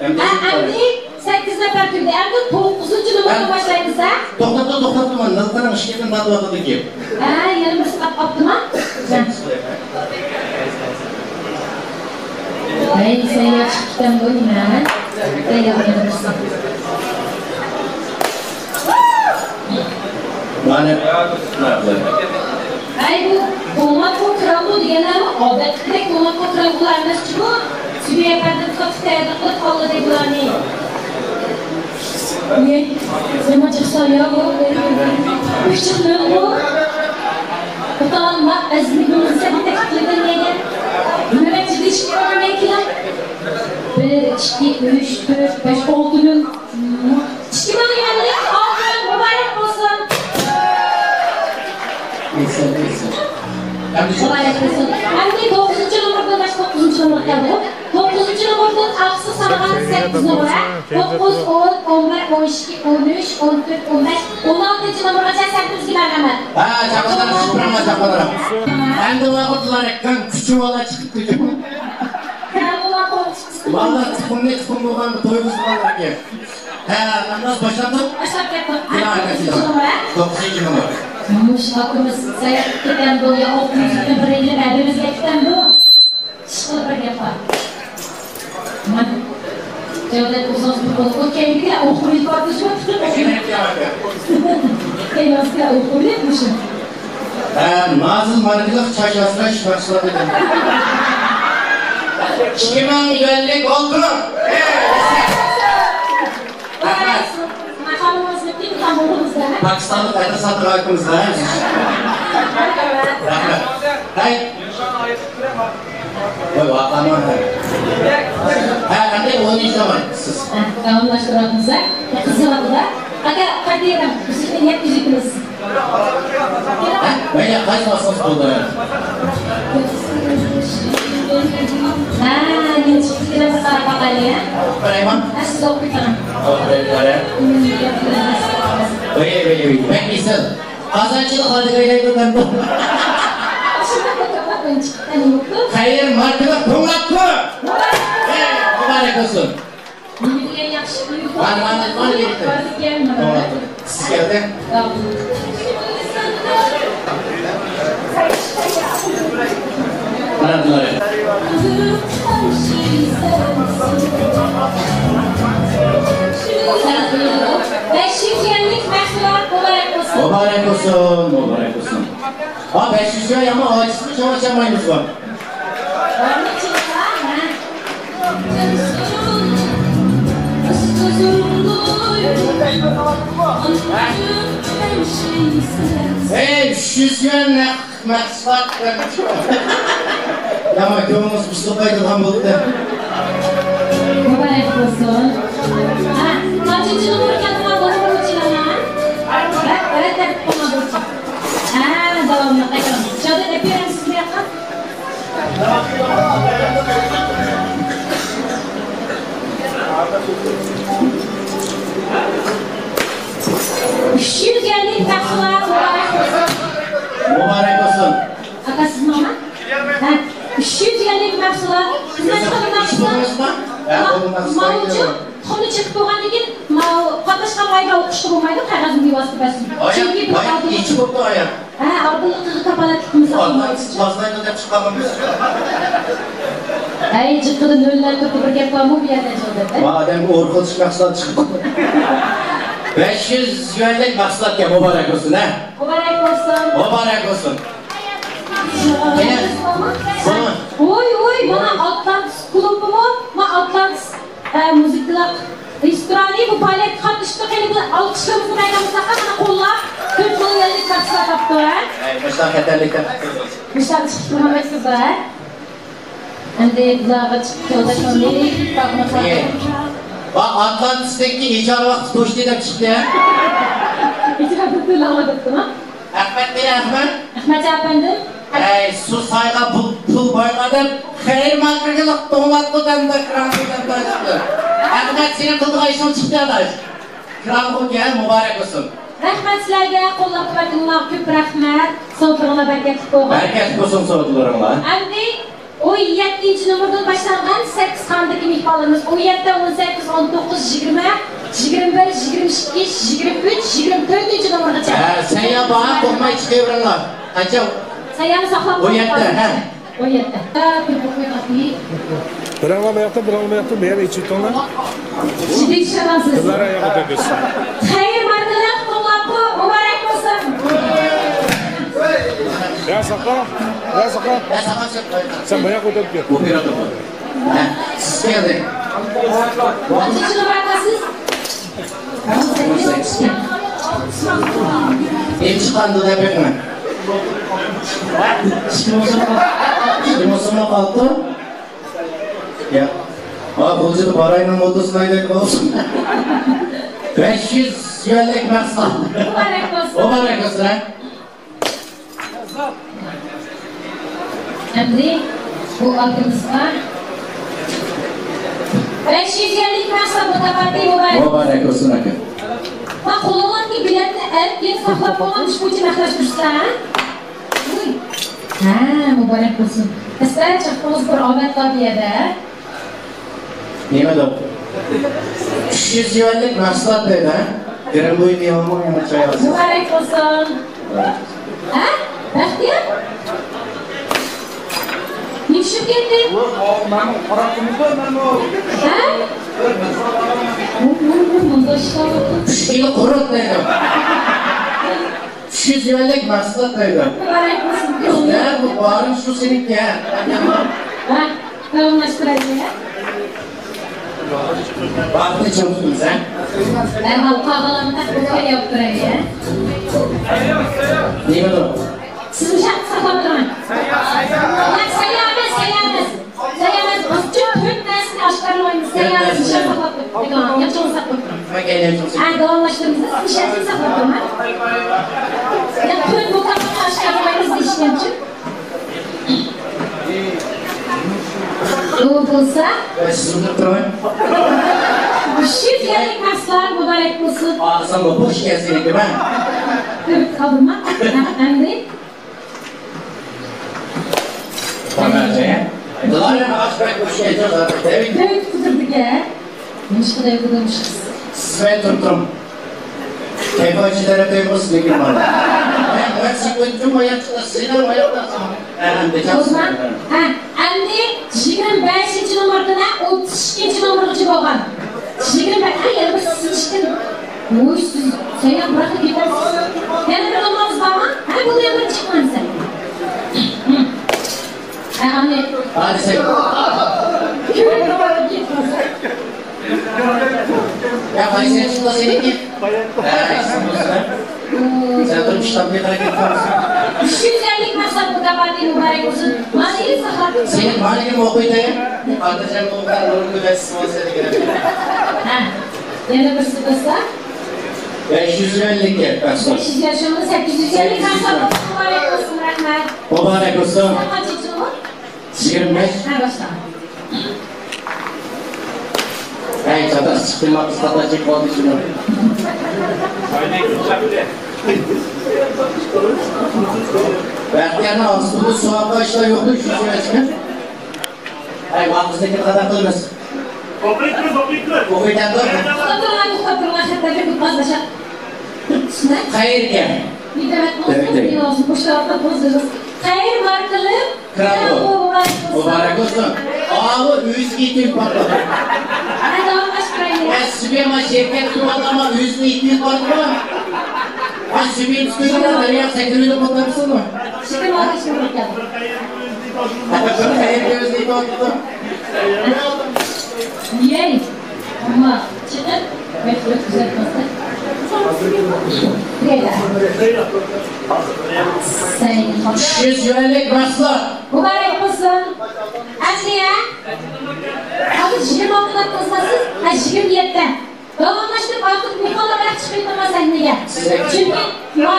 ئەمدى ھە، ئەمدى سەككىز نەپەر كىردى. ئەمدى توققۇزىنچى نومۇرنى ھە. باشلايمىز، ھە؟ توختاپ، توختاپ، توختاپ، نىلقىنىڭ ئىشىكىدىن تارتىۋاتىدىكەن. ھە، يەنە بىرسى قاپتىما؟ سەككىز قويۇپ، ھە. ئەي، سەييار چىقىپ كېتەمدۇ نېمە؟ سەييار مېنىڭ قىزىم. مانا. ئەي، بۇ دوڭلاتقۇ كىرالغۇ دېگەنلەرمۇ ئادەتتىكىدەك دوڭلاتقۇ كىرالغۇلار ئەمەسچۇ بۇ؟ سۈمىيە ئەپەندىم قاتتىق تەييارلىق قىلىپ قالدى بۇلارنى. ئۇي، نېمە چىقسا يا بۇ؟ ئۈچ چىقمىغۇ. ئۇتالما ئەزمىگىڭىزگە تەكلىپ قىلدىم نېگە؟ نۆۋەت جىددىيشىپ قالمايكىلا. بىر، ئىككى، ئۈچ، تۆت، بەش، ئالتە مىڭ. ئىككى مىڭ يۈەنلىك ئالتە مىڭ مۇبارەك بولسۇن. ئېسىل، ئېسىل. مۇبارەك بولسۇن. ئەمدى توققۇزىنچى نومۇردىن باشقا توققۇزىنچى نومۇر كەلدىغۇ. توققۇزىنچى نومۇردىن ئاخىرسى سانىغان سەككىز نومۇر، ھە؟ توققۇز، ئون، ئون بىر، ئون ئىككى، ئون ئۈچ، ئون تۆت، ئون بەش، ئون ئالتىنچى نومۇرغىچە سەھنىمىزگە مەرھەمەت. ھە، چاقىرىڭ، چاقىرىڭ، چاقىرىڭ. ئەمدى ۋاقىتلار ئەككەن كۈچى بالا چىقىپ كېتىپ. ھە، ئۇلار قورقۇپ. بالىلار تۇخۇمنى تۇخۇم بولغاندا تويغۇزغانلار ئىكەن. ھە، ئەمدى باشلاپتۇ. باشلاپ كەتتۇق. يا، يا، يا. توققۇزىنچى نومۇر. توققۇزىنچى نومۇر. مۇشۇ ئاكىمىز ساياھەتكە كېتەمدۇ يا ئوقۇمىزنى بىرىنى ئەدىمىزگە كېتەمدۇ؟ ئىشقىلىپ بىر گەپ بار. مانا. جەۋدەت ئۇزۇن بولۇپ كەينىگە ئوقۇپ يۈرۈۋاتىدۇ. كەينىڭىزگە ئوقۇپ يۈرۈپ مۇشۇ. ھە، نازىل ماركىلىق چاچ ئاسراش مەھسۇلاتى. ئىككى مىڭ يۈەنلىك ئالتە مىڭ. پاكىستانلىق ئەتىر ساتىدىغان ئاكىمىز. رەھمەت. ھەي. ۋاي، ۋاقانىڭ. ھە، ئەمدى ئون يۈەن سىز. ھە، داۋاملاشتۇرۇۋاتىمىز، ھە؟ قىزىۋاتىدۇ. ئاكا، قايتا يەتكۈزۈپ. ھە؟ مەيلى، قايسى باسقۇچ بولدى؟ ھە، نېمە چىقتى دېگەن بىر قاراپ باقايلى، ھە؟ ئوقۇپ بېرەيمۇ؟ ھە، سىز ئوقۇپ بېرىڭ. ئوقۇپ بېرەيلى، قارا. ۋەي، ۋەي، ۋەي، بەك ئېسىل. قازانچىلىق ھالىغا ئايلاندۇ مەن بۇ. خەير، ماركىلىق توڭلاتقۇ. ھەي، مۇبارەك بولسۇن. مانا، مانا، مانا، يېرىكتە. توڭلاتقۇ. سىز كەلدى. مانا، بۇلار. بەش يۈز يۈەنلىك مەھسۇلات مۇبارەك بولسۇن. مۇبارەك بولسۇن، مۇبارەك بولسۇن. ھا، بەش يۈز يۈەن يامان ئاجىزلىق، شۇڭا ئاچالمايمىز بۇ. ھەي، ئۈچ يۈز يۈەن نەق مەھسۇلات. يامان كۆڭلىڭىز بۇزۇلۇپ قايتىدىغان بولدى. مۇبارەك بولسۇن. ھە، قانچىنچى نومۇر كەلدى؟ نومۇر ئوچۇلما. ھە، ھە، داۋاملىق ئېيتىڭ. شۇ يەردە دەپ بېرەمسىز بۇ ياققا؟ ئۈچ يۈز يۈەنلىك مەھسۇلات مۇبارەك بولسۇن. مۇبارەك بولسۇن. ئاكا، سىزمۇ ئانا؟ ھە، ئۈچ يۈز يۈەنلىك مەھسۇلات. خىزمەت قىلغان مەھسۇلات. ھە، ماۋۇچۇ تۇخۇمنى چېقىپ بولغاندىن كېيىن، ماۋۇ قاتناشقان ئايدا ئوقۇشقا بولمايدۇ، قەغەزنى بىۋاسىتە بەرسۇن. ئايا، چۈنكى بۇ ئايا ئالدىن ئىچى بوپتۇ، ئايا. ھە، ئالدىنلىقىغا كاپالەتلىك قىلمىسا بولمايدۇ. ئالدىن بازلايدۇ دەپ چىققانمىز. ھەي، جىققىدە نۆللەر تۇرۇپ بىر گەپ بارمۇ بۇ يەردە جىق دەپ؟ ما ئادەمگە ئورۇق ئېلىش مەھسۇلات چىقىپتۇ. بەش يۈز يۈەنلىك مەھسۇلاتكەن، مۇبارەك بولسۇن، ھە؟ مۇبارەك بولسۇن. مۇبارەك بولسۇن. يەنە، بۇنى ۋوي، ۋوي، مانا ئاتلانتىس كۇلۇبىمۇ، ما ئاتلانتىس، ئە، مۇزىكىلىق رېستورانى بۇ پائالىيەتكە قاتنىشىپتۇ. قېنى بۇ ئالقىشلىرىمىزنى مەيدانغا سالغان، مانا قوللاپ، تۆت مىليونلۇق مەھسۇلات تاپتۇ، ھە؟ ئەي، مۇشۇنداق خەتەرلىك تەكلىپ قىلدىڭىز. مۇشۇنداق چىقىپ تۇرغان ئەمەسسىز، ھە؟ ئەمدى بۇلارغا چىقىپ تۇرغان. ئە، ئاتلانتىستىكى ئىجارە ۋاقتى توشتى دەپ چىقتى، ھە؟ ئىجارە تۆلەڭلار دەپتىما؟ ئەخمەت قېنى، ئەخمەت؟ ئەخمەت ئەپەندىم. ئەي، سۇ سايغا پۇل، پۇل بايغا دەپ، خەير ماكىرىلىق توڭلاتقۇ دەمدە كىرانغۇ دەمدە چىقتى. ئەخمەت، سېنىڭ قىلىدىغان ئىشىڭ چىقتى، ئاداش. كىرانغۇ كەل، مۇبارەك بولسۇن. رەھمەت سىلەرگە، قوللاپ قۇۋۋەتلىگىنىڭلارغا كۆپ رەھمەت. سوۋغىلىرىڭلار بەرىكەتلىك بولغاي. بەرىكەتلىك بولسۇن سوۋغىلىرىڭلار. ئەمدى ئون يەتتىنچى نومۇردىن باشلانغان سەككىز خانىدىكى مېھمانلىرىمىز، ئون يەتتە، ئون سەككىز، ئون توققۇز، يىگىرمە، يىگىرمە بىر، يىگىرمە ئىككى، يىگىرمە ئۈچ، يىگىرمە تۆتىنچى نومۇرغىچە. ھە، سەييار بار، قورقماي چىقىۋېرىڭلار. قانچە؟ سەييارنى ساقلاپ، ئون يەتتە، ھە. ئون يەتتە. بىراڭلار ماياقتا، بىراڭلار ماياقتا، بۇ يەرنى ئېچىۋېتىڭلار. ئىچىدىكى شاغانسىز. قىزلار ئاياغ كۆتۈرگۈزسۇن. خەير، ماركىلىق قوللاپقۇ مۇبارەك بولسۇن. يا ساقا، يا ساقا. سەن ماياق كۆتۈرۈپ كەل. بۇ بىر ئادەم. ھە، سىز كەلدى. قانچىنچى نومۇردا سىز؟ ئون سەككىز. نەچچە چىققاندۇ دەپ بېقىڭ. ئىككى مۇسۇلمان، ئىككى مۇسۇلمان قالدى. يا. ھا، بۇ يەردە باراينىڭ موتوسىنى ھەيدەيدىغان بولسۇن. بەش يۈز يۈەنلىك مەھسۇلات. مۇبارەك بولسۇن. مۇبارەك بولسۇن، ھە. ئەمدى بۇ ئاكىمىزغا بەش يۈز يۈەنلىك مەھسۇلات مۇكاپاتى مۇبارەك. مۇبارەك بولسۇن، ئاكا. ھا، قولۇڭلاردىكى بېلەتنى ئەلگە ساقلاپ بولغان ئۈچ بويىچە مەھلەش تۇرسا، ھە؟ ھە، مۇبارەك بولسۇن. ئەسلى چاققىڭىز بىر ئامەت بار بۇ يەردە. نېمە دەپ؟ ئۈچ يۈز يۈەنلىك مەھسۇلات دەيدۇ، ھە؟ گىرىم بويى مېۋىمۇ يەنە چاي ئالسا. مۇبارەك بولسۇن. ھە؟ بەختىيار؟ نېمە چۈشۈپ كەتتى؟ ھە؟ ئۈچ كىلو قۇرۇت دەيدۇ. ئۈچ يۈز يۈەنلىك مەھسۇلات دەيدۇ. مۇبارەك بولسۇن. ھە، بۇ بارىڭ شۇ سېنىڭكى، ھە؟ ھە، داۋاملاشتۇرايلى. ۋاقىتنى چىڭ تۇتىمىز، ھە؟ ھە، ھە، قالغانلارنى تەقدىر قىلىپ تۇرايلى، ھە؟ نېمە بۇ؟ سىز نىشان ساقلاپ تۇرۇڭ. ياق، سەييارمىز، سەييارمىز. سەييارمىز، بىز تۆت نەرسىنى ئاشكارىلىمايمىز. سەييارمىز، نىشان ساقلاپ تۇرۇڭ. ياخشى ساقلاپ تۇرۇڭ. ھە، داۋاملاشتۇرىمىز. سىز نىشاننى ساقلاپ تۇرۇڭ، ھە؟ ياق، تۆت مۇكاپاتنى ئاشكارىلىمايمىز دېيىشكەنچۇ. ئۇ بولسا، ئۈچ يۈز يۈەنلىك مەھسۇلات مۇبارەك بولسۇن. ئاغزىڭغا بوش كەلسىنىكى مەن. كۆرۈپ قالدىمما؟ ھە، ئەمدى. تامام، يا. دولار يەنە ئاش بەك بوش كەلسە زادى. دەۋىت قىزىردىكەن. نېمىشقا دەۋىت قىزىردىكەن؟ سىز مەن تۇرۇپ. كەيپىڭىز چىدەرەپ قويمىسىز، لېكىن مانا. مەن بىر سېكۇنتتىن ئاياقتا، سېنىڭ ئاياقتا. ھە، ئەمدى چاقسىز. ھە، ئەمدى يىگىرمە بەشىنچى نومۇردىن ئوتتۇز ئىككىنچى نومۇرغىچە بولغان. يىگىرمە بەش، ھە، يەنە بىر سىز ئىشتىن. ۋوي، سىز سەييار بىراقلا كېتىۋاتىسىز. يەنە بىر نومۇرىڭىز بارمۇ؟ ھە، بۇ يەنە بىر چىقمامسەن. ھە، ئانى. ھادىسە. كۆرۈپ تۇرۇپ كېتىۋاتىسىز. يا، قايسى چىقتى سېنىڭكى؟ ھە، ئېسىڭدە بولسا. سەن تۇرۇپ ئىشلەپمۇ ھەرىكەت قىلىسەن. ئۈچ يۈز ئەللىك مەھسۇلات مۇكاپاتى مۇبارەك بولسۇن. مانا يىل ساقلاپ. سېنىڭ مالىڭنى ئوقۇيتەي. خاتىرجەم بولۇڭ، نۇرغۇن كۆرۈۋاتىسىز بولسا دېگەن. ھە. يەنە بىرسى بولسا؟ بەش يۈز يۈەنلىك گەپ، مەھسۇلات. بەش يۈز يۈەن، شۇڭا سەككىز يۈز يۈەنلىك مەھسۇلات مۇبارەك بولسۇن، رەھمەت. مۇبارەك بولسۇن. سىلەر قانچىنچى نومۇر؟ يىگىرمە بەش. ھە، باشلاڭ. ھەي، چاتاق چىقتىما، قىز خاتا چېكىپ قالدى شۇنى. بەختىيارنىڭ ئاستىدا سوئال قىلىشلار يوقتۇ، شۇ سۆزگە. ھەي، ۋاقىتنى قانداق قىلىمىز؟ ئوقۇيتىمىز، ئوقۇيتىمىز. ئوقۇيتىمىز. توختاپ تۇرۇڭ، توختاپ تۇرۇڭ، خەتلەرگە بىر قازناشاق. قەيەرگە؟ دەۋەت بولسا، دەۋەت. قەيەر ماركىلىق؟ كرامبۇ. كرامبۇ مۇبارەك بولسۇن. مۇبارەك بولسۇن. ئاۋۇ ئۆزىگە يېتىپ بارىدۇ. ھە، داۋاملاشتۇرايلى. ھە، سۈبيەما شىركەت قۇرۇۋالغان ئۆزىگە يېتىپ بارىدۇ. ھە، سۈبيەم تۈتۈنى دەريا سەكرىۋېلىپ ئولتۇرۇپسىزمۇ؟ شىركەت ماركىسى بولۇپ كەلدى. ھە، بىر قەيەرگە ئۆزىگە يېتىۋاتىدۇ. يەي. ئەمما چىقىپ، بەك بىر كۆزەتمەسلىك. ئۈچ يۈز يۈەنلىك مەھسۇلات. مۇبارەك بولسۇن. ئەمدى، ھە؟ ھازىر يىگىرمە ئالتىدا قىلسىز، ھە، يىگىرمە يەتتە. داۋاملاشتۇرۇپ ئارقىدىن مېھمانلار بىراق چىقىۋېتىڭلار سەھنىگە. چۈنكى ما،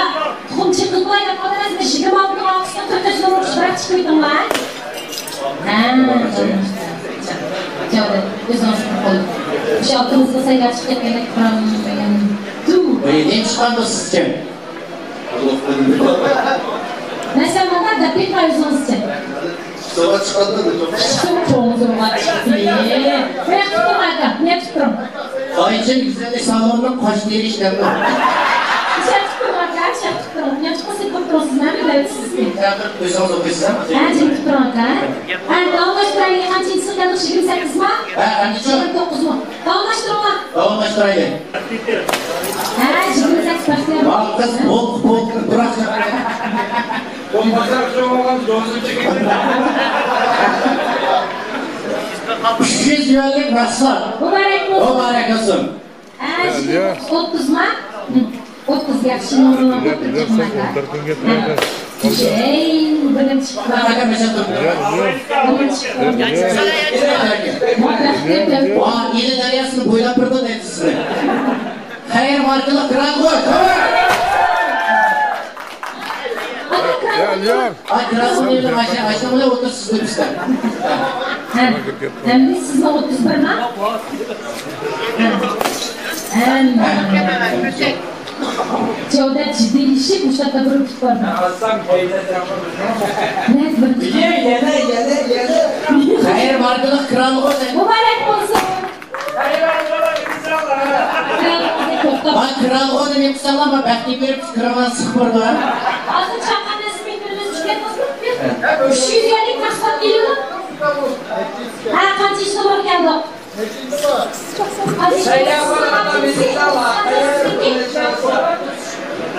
تۇخۇم چېقىلماي دەپ قالدىڭىز، بىز يىگىرمە ئالتىغا ئالقىشتا تۆتىنچى نومۇر بىراق چىقىۋېتىڭلار. ھە، جاۋاب، ئۆزىڭىز بىر قول. شۇ ئالتىمىزغا سەيلە چىقىپ كەتكەندەك قارامدۇ. ئۆيدىن چىققاندا سىزچە؟ مەسىلەن، مانا دەپ بېقىڭ ئۆزىڭىزچە. سوغا چىقىدۇ. سوغا چىقتى. مەن تۇتۇڭ ئاكا، مەن تۇتۇڭ. ئايچىن گۈزەللىك سالونىنىڭ قاش تېرىش دەمدۇ. شەرت تۇتۇڭ ئاكا، شەرت تۇتۇڭ. ياخشى قىلسا تۇتۇڭ سىز، مەن بىلەن سىزنى. ھازىر ئۆزىڭىز ئوقۇيسىز، ھە؟ ھە، جىم تۇتۇڭ ئاكا. ھە، داۋاملاشتۇرايلى، قانچىنچى سىنىپ كەلدۇق؟ يىگىرمە سەككىزمۇ؟ ھە، ئەمدىچۇ؟ يىگىرمە توققۇزمۇ؟ داۋاملاشتۇرۇڭلار. داۋاملاشتۇرايلى. ھە، يىگىرمە سەككىز باشلىيالىمىز. ۋاي قىز، بولدى، بولدى، بىراق. ئۈچ يۈز يۈەنلىك مەھسۇلات. مۇبارەك بولسۇن. مۇبارەك بولسۇن. ھە، ئوتتۇزما؟ ئوتتۇز ياخشى. ئوتتۇز ياخشى. ھە. ئەي، بىرىنچى. بىرىنچى. ۋا، ئىلى دەرياسىنى بويلاپ بېرىدۇ دەيدۇ سىزنى. خەير ماركىلىق كران قوي. ئاي، كران قوي دېگەن ئاشۇ، ئاشۇ بىلەن ئوتتۇز سىزدە بىزدە. ھە. ئەمدى سىزنىڭ ئوتتۇز بىرما؟ ھە. ھەم. جەۋدەت جىددىيلىشىپ، مۇشۇنداق بىر ئۆتۈپ بارماڭ. نەدە بىر؟ خەير ماركىلىق كران قوي. مۇبارەك بولسۇن. ھە، كران قوي دېمەي قىلساڭلار، ما بەختىيە بېرىپ كرانغا سىقىپ بارىدۇ، ھە. ھازىر چاققان نەرسە مېھمىنىمىز چۈشكەن بولسا، ئۈچ يۈز يۈەنلىك مەھسۇلات كېلىدۇ. ھە، قانچىنچى نومۇر كەلدۇق؟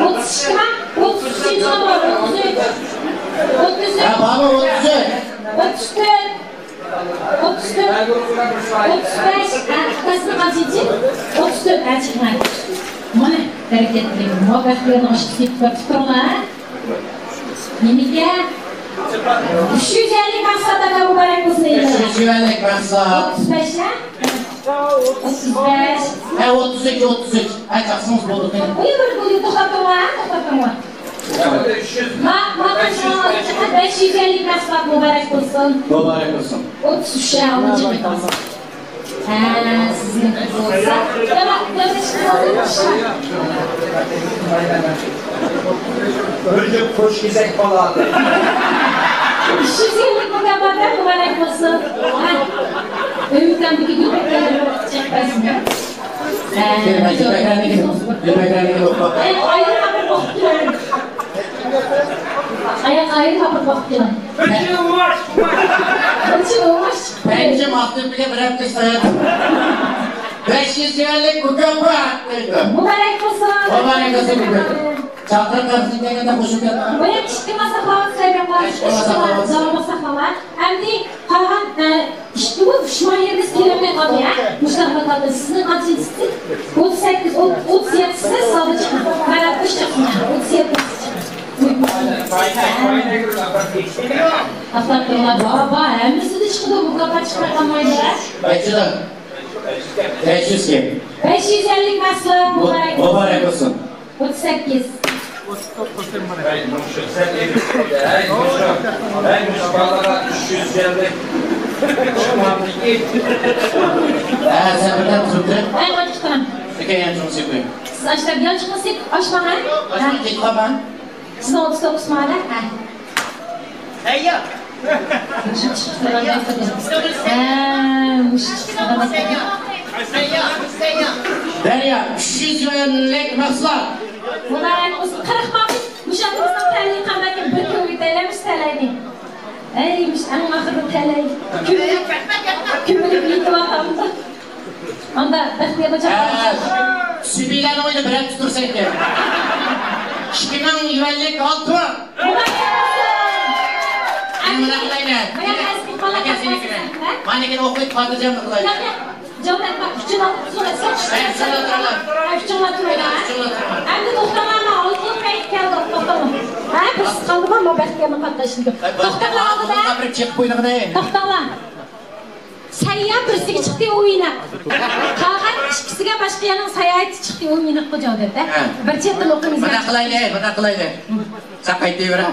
ئوتتۇز ئىككى ما؟ ئوتتۇز ئۈچىنچى نومۇر، ئوتتۇز ئۈچ. ئوتتۇز ئۈچ. ھە، بارمۇ ئوتتۇز ئۈچ؟ ئوتتۇز تۆت. ئوتتۇز تۆت. ئوتتۇز بەش. ھە، قىتئاسىنىڭ قانچىنچى؟ ئوتتۇز تۆت. ھە، چىقماي. مانا، بەرىكەتلىك. مۇۋەپپەقىيەتنىڭ ئاشىقى سېتىپ بېرىپ تۇرۇڭلار. نېمىگە؟ ئۈچ يۈز يۈەنلىك مەھسۇلات، ئاكا، مۇبارەك بولسۇن. ئۈچ يۈز يۈەنلىك مەھسۇلات. ئوتتۇز بەش، ھە؟ ئوتتۇز بەش. ھە، ئوتتۇز ئۈچ، ئوتتۇز ئۈچ. ھە، چاقسىڭىز بولدى. بۇيا، بۇيا، بۇيا، توختاپ تۇرۇڭلار، ھە، توختاپ تۇرۇڭلار. ما، ما، بەش يۈز يۈەنلىك مەھسۇلات مۇبارەك بولسۇن. مۇبارەك بولسۇن. ئوتتۇز ئۈچ، ھە، ئالدىنچى قېتىڭىز. ھە، سىزنىڭكى بولسا. بىر جۈپ قۇش كېسەك بالا. ئۈچ يۈز يۈەنلىك مۇكاپات مۇبارەك بولسۇن. ھە. ئۆمىكەمدىكى گۈلبەكلەرنى چېقىپ بەرسۇن. ھە. گۈلبەكلەرنى ئوقۇپ. ئاياق ئايرىم ھاپىرىپ ئوقۇپ كېلىڭ. ئاياق ئايرىم ھاپىرىپ ئوقۇپ كېلىڭ. بىر چىل ئۇماش، ئۇماش. بىر چىل ئۇماش. پەنجىم ئاقتىن بىلەن بىر ھەپتە ساياھەت. بەش يۈز يۈەنلىك مۇكاپات دەيدۇ. مۇبارەك بولسۇن. مۇبارەك بولسۇن. چاقىرىق قارىسىنى كەلگەندە قوشۇپ كەتمە. بۇنى ئىككى ماساق ھاۋا سەۋەب قىلىپ، ئىككى ماساق ھاۋا. ئەمدى قالغان، ئە، ئىككى، ئۈچ ماھىرىمىز كېلەلمەي قالدى، ھە؟ مۇشۇنداق قىلىپ، سىزنىڭ قانچىنچىسى؟ ئوتتۇز سەككىز، ئوتتۇز يەتتىسى سادا چىقىڭ. قاراپ تۇرۇش چىقسۇن، ھە؟ ئوتتۇز يەتتىسى چىقىڭ. ئاخلاپ تۇرۇڭلار، بابا، ھەممىسىدە چىقىدۇ، مۇكاپات چىقماي قالمايدۇ، ھە؟ بەش يۈز يۈەنلىك مەھسۇلات مۇبارەك. مۇبارەك بولسۇن. ئوتتۇز سەككىز. ھە، سەن بىردەم تۇرۇپ تۇر. ھە، قاچىقتان. ئەكە يانچۇقنى سېپىپ. سىز ئاشتاق يانچۇقنى سېپىپ ئاشماڭ، ھە؟ ئاشماڭ، كېتىپ قالماڭ. سىزنىڭ ئوتتۇز توققۇز مانا، ھە؟ ھە، مۇشۇ چىقىپ قالغان. دەريا، ئۈچ يۈز يۈەنلىك مەھسۇلات. مۇبارەك بولسۇن، قىرىق ماڭ. مۇشۇ ئاكىمىزنىڭ تەلىيى قانداقكەن، بىر كۆرۈپ ئۆتەيلى مۇشۇ تەلەينى. ئەي، مۇشۇ ئەڭ ئاخىرقى تەلەي. كۆمۈلۈپ، كۆمۈلۈپ يېتىۋاتامدۇ. ئاندا بەختىيار ھوجا. ھە، سۈبىيلەرنىڭ ئۆيىدە بىرەر تۇتۇرسا ئىكەن. ئىككى مىڭ يۈەنلىك ئالتۇن. مانا كېيىن ئوقۇيدۇ، خاتىرجەملىك قىلايلى. جاۋاب بەرمە، ئۈچىنى ئۇزۇن ئەتسە. ئۈچىنى ئۇزۇن ئەتسە. ئۈچىنى ئۇزۇن ئەتسە. ئۈچىنى ئۇزۇن ئەتسە. ئەمدى توختاڭلار، مانا ئالتۇن پەيت كەلدى، توختاڭلار. ھە، بىرسى قالدىما، ما بەختىيارنىڭ قاتناشتىكى. توختاڭلار ئالدىدا. توختاڭلار. سەييار بىرسىگە چىقتى، ئۇ يېنىق. قالغان ئىككىسىگە باشقا يەرنىڭ ساياھىتى چىقتى، ئۇ يېنىققا جاۋاب بەردى. ھە. بىر چەتتىن ئوقۇيمىز. مۇنداق قىلايلى، مۇنداق قىلايلى. سەن قايتىۋېرە.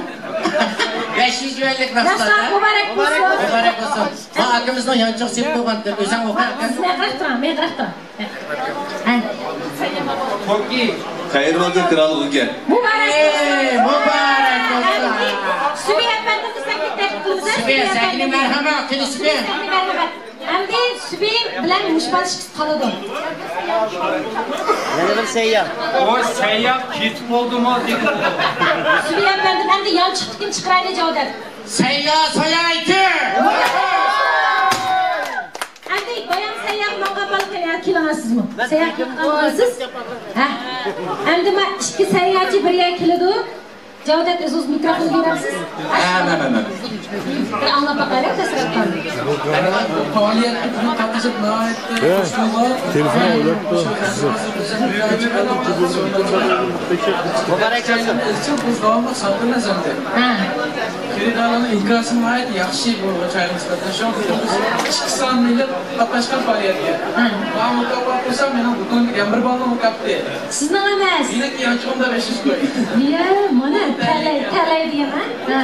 بەش يۈز يۈەنلىك مەھسۇلات. مەھسۇلات مۇبارەك بولسۇن. مۇبارەك بولسۇن. ما ئاكىمىزنىڭ يانچۇقى سېلىپ قويغان دەپ ئۆزۈڭ ئوقۇ. سىز مەقرەپ تۇرۇڭ، مەقرەپ تۇرۇڭ. ھە. خەير بولسۇن، كران قوي. مۇبارەك. ئەي، مۇبارەك بولسۇن. سۈبى ئەپەندىمىز سەنگە تەكلىپ قىلىمىز. سۈبى، سەنگە مەرھەمەت، قېنى سۈبى. سەنگە مەرھەمەت. ئەمدى سۈبى بىلەن مۇشۇ بالا ئىككىسى قالىدۇ. يەنە بىر سەييار. ئۇ سەييار كېتىپ بولدىمۇ دېدى. سۈبى ئەپەندىم، ئەمدى يانچۇقتىكىنى چىقىرايلى جاۋاب دەپ. سەييار ساياھىتى. سىزمۇ ساياھەت قىلىپ قالغانسىز؟ ھە. ئەمدى ما ئىككى ساياھەتچى بىر يەرگە كېلىدۇ. جاۋدەت، ئۆزىڭىز مىكروفون بېرەمسىز؟ ھە، مەن، مەن، مەن. بىر ئاڭلاپ باقايلى، تەسىرات قالدى. پائالىيەتكە بۈگۈن قاتنىشىپ ناھايىتى خۇش بولدۇم. تېلېفون ئويلاپتۇ. مۇبارەك بولسۇن. ئىزچىل بىز داۋاملىق ساتىمىز ئەمدى. ھە. خېرىدارلارنىڭ ئىنكاسى ناھايىتى ياخشى بولغان چاينىڭ سۈپىتىدە شۇڭا بىز ئىككى سان مىللەت قاتناشقان پائالىيەتكە. ھە. ماڭا مۇكاپات بولسا، مېنىڭ دۇكىنىمدىكى يەنە بىر بالىنىڭ مۇكاپاتى. سىزنىڭ ئەمەس. مېنىڭكى يانچۇقۇمدا بەش يۈز كوي. يە، مانا، تەلەي، تەلەي دېگەن، ھە؟ ھە.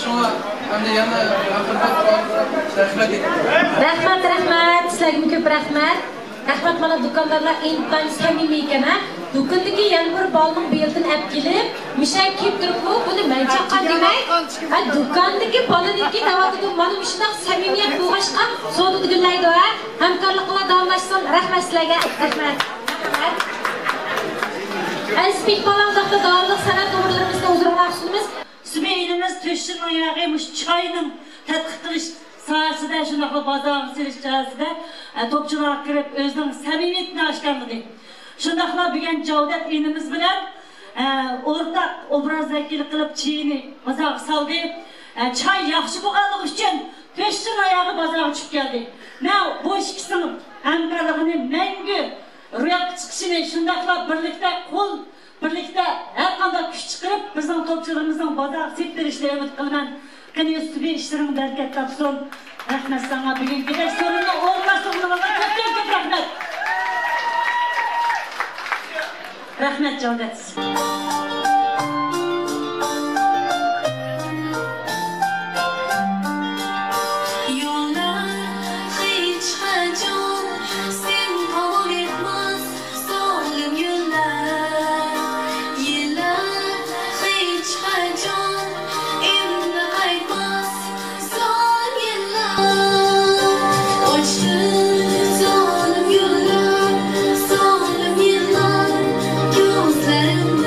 شۇڭا ئەمدى يەنە ئاخىرىدا رەھمەت ئېيتىمەن. رەھمەت، رەھمەت. سىلەرگىمۇ كۆپ رەھمەت. رەھمەت، مانا دۇكاندارلار ئىنتايىن سەمىمىي ئىكەن، ھە؟ دۇكاندىكى يەنە بىر بالىنىڭ بېلىتىنى ئەپ كېلىپ، مىشەگە كىيىپ تۇرۇپمۇ، بۇنى مەن چاققان دېمەي، ھە، دۇكاندىكى بالىنىڭكى دەۋاتىدۇ. مانا مۇشۇنداق سەمىمىيەت بولغاچقا، سودىدا گۈللەيدۇ، ھە؟ ھەمكارلىقىڭلار داۋاملاشسۇن. رەھمەت سىلەرگە. رەھمەت. ئەزىز پىكپالاڭ داۋاملىق سەنئەت نومۇرلىرىمىزنى ھۇزۇرۇڭلارغا سۇنىمىز. سۈمى ئىنىمىز تۆشۈننىڭ ياغى مۇشۇ چاينىڭ تەتقىق قىلىش ساھەسىدە، شۇنداقلا بازارغا سېلىش ساھەسىدە، ئە، توپچىلارغا كىرىپ، ئۆزىنىڭ سەمىمىيىتىنى ئاشكارىلىدى. شۇنداقلا بۈگۈن جاۋدەت ئىنىمىز بىلەن، ئە، ئورتاق ئوبراز ۋەكىللىك قىلىپ، چېيىنى بازارغا سالدى. ئە، چاي ياخشى بولغانلىقى ئۈچۈن تۆشۈن ئاياغى بازارغا چۈشۈپ كەلدى. مەن بۇ ئىككىسىنىڭ ھەمكارلىقىنى مەڭگۈ روياپقا چىقىشىنى، شۇنداقلا بىرلىكتە قول بىرلىكتە ھەر قانداق كۈچ چىقىرىپ، بىزنىڭ توپچىلىرىمىزنىڭ بازارغا سېلىپ بېرىشىنى ئۈمىد قىلىمەن. قېنى، سۈبى، ئىشلىرىڭ بەرىكەت تاپسۇن. رەھمەت ساڭا، بۈگۈنكىدەك سورۇننى ئورۇنلاشتۇرغىنىڭغا كۆپتىن كۆپ رەھمەت. رەھمەت، جاۋدەت. يوللار ھېچقاچان سېنى قوغلىماس، زالىم يوللار. يىللار ھېچقاچان ئېلىمغا قايتماس، زالىم يىللار. ئاچتىم زالىم يوللار، زالىم يىللار، كۆزلىرىم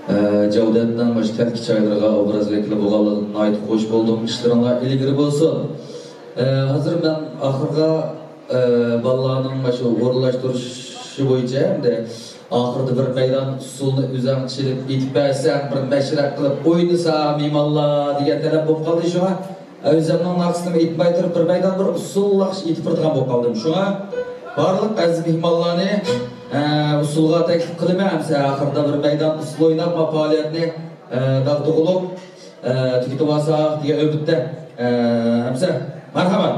ئە، جەۋدەتنىڭ مۇشۇ كەنتكى چايلىرىغا ئوبراز ۋەكىلى بولغانلىقىدىن ناھايىتى خۇش بولدۇم. ئىشلىرىڭلار ئىلگىرى بولسۇن. ئە، ھازىر مەن ئاخىرغا، ئە، بالىلارنىڭ مۇشۇ ئورۇنلاشتۇرۇشى بويىچە ئەمدى ئاخىرىدا بىر مەيدان ئۇسسۇلنى ئۆزۈڭ چېلىپ ئېيتىپ بەرسەڭ، بىر مەشرەپ قىلىپ ئوينىسا مېھمانلار دېگەن تەلەپ بولۇپ قالدى. شۇڭا ئۆزۈمنىڭ ناخشىسىنى ئېيتماي تۇرۇپ، بىر مەيدان بىر ئۇسسۇل ناخشا ئېيتىپ بېرىدىغان بولۇپ قالدىم. شۇڭا بارلىق ئەزىز مېھمانلارنى، ئە، ئۇسسۇلغا تەكلىپ قىلىمەن. ئەمسە ئاخىرىدا بىر مەيدان ئۇسسۇل ئويناپ، ما پائالىيەتنى، ئە، داغدۇغىلىق، ئە، تۈگىتىۋالساق دېگەن ئۈمىدتە. ئە، ئەمسە، مەرھابا.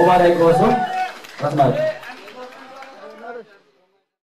مۇبارەك بولسۇن. رەھمەت.